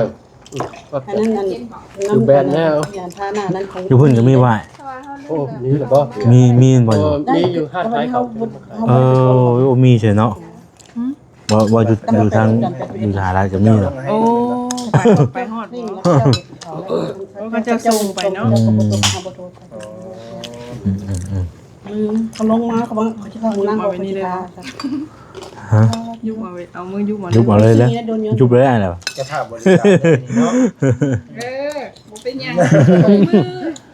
ອັນນັ້ນ ອັນ ຢູ່ແບນແລ້ວ ຢູ່ພຸ້ນກໍມີຫວາຍ ໂອ້ ມີແລ້ວບໍ່ ມີ ມີບໍ່ ເອີ ມີຢູ່ ຮ້ານຂາຍເຂົ້າ ເອີ ໂອ້ ມີເສຍເນາະ ບໍ່ ບໍ່ຢູ່ ຢູ່ທາງ ຢູ່ສະຫະລັດກໍມີເນາະ ໂອ້ ໄປ ໄປຮອດບໍ່ ໂອ້ ເຂົາເຈົ້າສົ່ງໄປເນາະ ອືມ ອືມ ເຂົາລົງມາ ເຂົາວ່າເຂົາຊິເຂົ້າຫ້ອງນ້ຳ ເຂົາຊິພາ ຮະ ຍຸບເອົາເລີຍ ເອົາມືຍຸບເອົາເລີຍ ຍຸບເອົາເລີຍແຫຼະ ຍຸບເລີຍຫັ້ນແຫຼະ ເຈົ້າຖ້າບໍລິການເນາະ ເອີ ບໍ່ເປັນຫຍັງ ມື້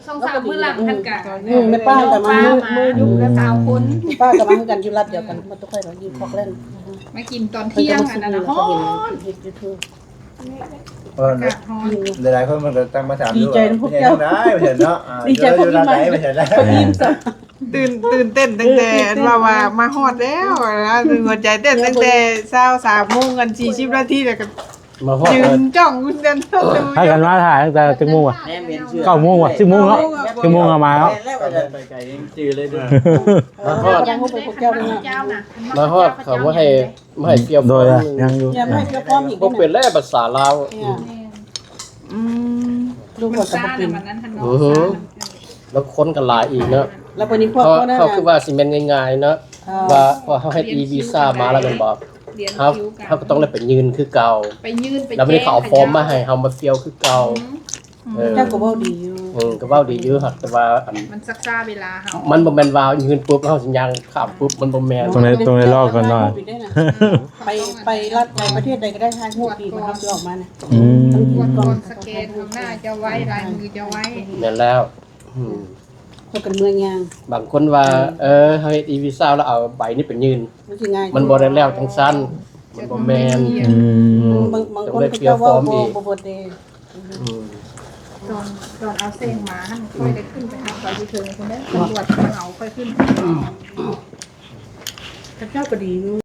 ສອງສາມມື້ຫຼັງຫັ້ນກະ ອືມ ແມ່ປ້າກໍມາ ມື້ ມື້ຢູ່ກັບຊາວຄົນ ປ້າກໍມາຄືກັນ ຢູ່ລັດດຽວກັນ ມາແຕ່ຂ້ອຍກໍຢູ່ພອກແລນ ມາກິນຕອນທ່ຽງອັນນັ້ນນະ ຮ້ອນ ເຮັດຢູທູບ ເອີ ອາກາດຮ້ອນ ຫຼາຍໆຄົນມັນກໍຕັ້ງມາຖາມຢູ່ວ່າ ດີໃຈນຳພວກເຈົ້າ ເປັນຈັ່ງໃດວ່າຊັ້ນເນາະ ອາ ເຈົ້າຢູ່ລັດໃດວ່າຊັ້ນ ເຈົ້າຢູ່ໃສ ຕື່ນ ຕື່ນເຕັ້ນຕັ້ງແຕ່ອັນວ່າ ວ່າມາຮອດແລ້ວນະ ຫົວໃຈເຕັ້ນຕັ້ງແຕ່ເຊົ້າສາມໂມງອັນສີ່ສິບນາທີ ແລ້ວກໍມາຮອດ ຢືນຈ້ອງຢູ່ເຊັນເຕີ ພາກັນມາຖ້າຕັ້ງແຕ່ຈັກໂມງວະ ເກົ້າໂມງວະ ສິບໂມງເນາະ ສິບໂມງເຮົາມາເນາະ ໄປໄກຍັງຈື່ເລີຍເດີ ມາຮອດ ມາຮອດເຂົາບໍ່ໃຫ້ ມາໃຫ້ເຟຍຟອມ ໂດຍ ຍັງຢູ່ ຍັງບໍ່ໃຫ້ເຟຍຟອມອີກ ບໍ່ເປັນແລ້ວພາສາລາວ ອືມ ອືມ ລູກເຂົາກໍບໍ່ເປັນ ມັນຊ້ານະ ມັນນັ້ນ ອືຮຶ ແລ້ວຄົນກໍຫຼາຍອີກເນາະ ແລ້ວບັດນີ້ພວກເຂົາ ເຂົາຄືວ່າຊິແມ່ນງ່າຍໆເນາະ ອ່າ ວ່າ ວ່າເຮົາເຮັດອີວີຊາມາແລ້ວແມ່ນບໍ່ ເຮົາ ເຮົາກໍຕ້ອງໄດ້ໄປຍື່ນຄືເກົ່າ ໄປຍື່ນ ໄປແຈ້ງ ແລ້ວບັດນີ້ເຂົາເອົາຟອມມາໃຫ້ເຮົາມາເຟຍຄືເກົ່າ ອືມ ເອີ ເຈົ້າກໍເວົ້າດີຢູ່ ເອີ ກໍເວົ້າດີຢູ່ ຫາກແຕ່ວ່າອັນ ມັນຊັກຊ້າເວລາເຮົາ ມັນບໍ່ແມ່ນວ່າຍື່ນປຸບເຮົາຊິຍ່າງຂ້າມປຸບ ມັນບໍ່ແມ່ນ ຕ້ອງໄດ້ ຕ້ອງໄດ້ລໍກ່ອນໜ້ອຍ ໄປ ໄປລັດໃດປະເທດໃດກໍໄດ້ ຖ່າຍຮູບດີກວ່າເຮົາຊິອອກມານະ ອືມ ຕ້ອງກວດກ່ອນ ສະແກນເບິ່ງໜ້າເຈົ້າໄວ້ ລາຍມືເຈົ້າໄວ້ ແມ່ນແລ້ວ ອືມ ເຂົາກັນເມືອຍ່າງ ບາງຄົນວ່າ ເອີ ເອີ ເຮົາເຮັດອີວີຊາແລ້ວເອົາໃບນີ້ໄປຍື່ນ ມັນຊິງ່າຍ ມັນບໍ່ໄດ້ແລ້ວຈັ່ງຊັ້ນ ມັນບໍ່ແມ່ນ ອືມ ບາງ ບາງຄົນເຂົາເຈົ້າເວົ້າບໍ່ ບໍ່ເບິດເດ້ ອືມ ຕອນ ຕອນເອົາເສັງມາຫັ້ນ ຂ້ອຍໄດ້ຂຶ້ນໄປຫາເຂົາຢູ່ເທິງພຸ້ນເດ້ ຕຳຫຼວດເຂົາເອົາຂ້ອຍຂຶ້ນ ເຂົາເຈົ້າກໍດີຢູ່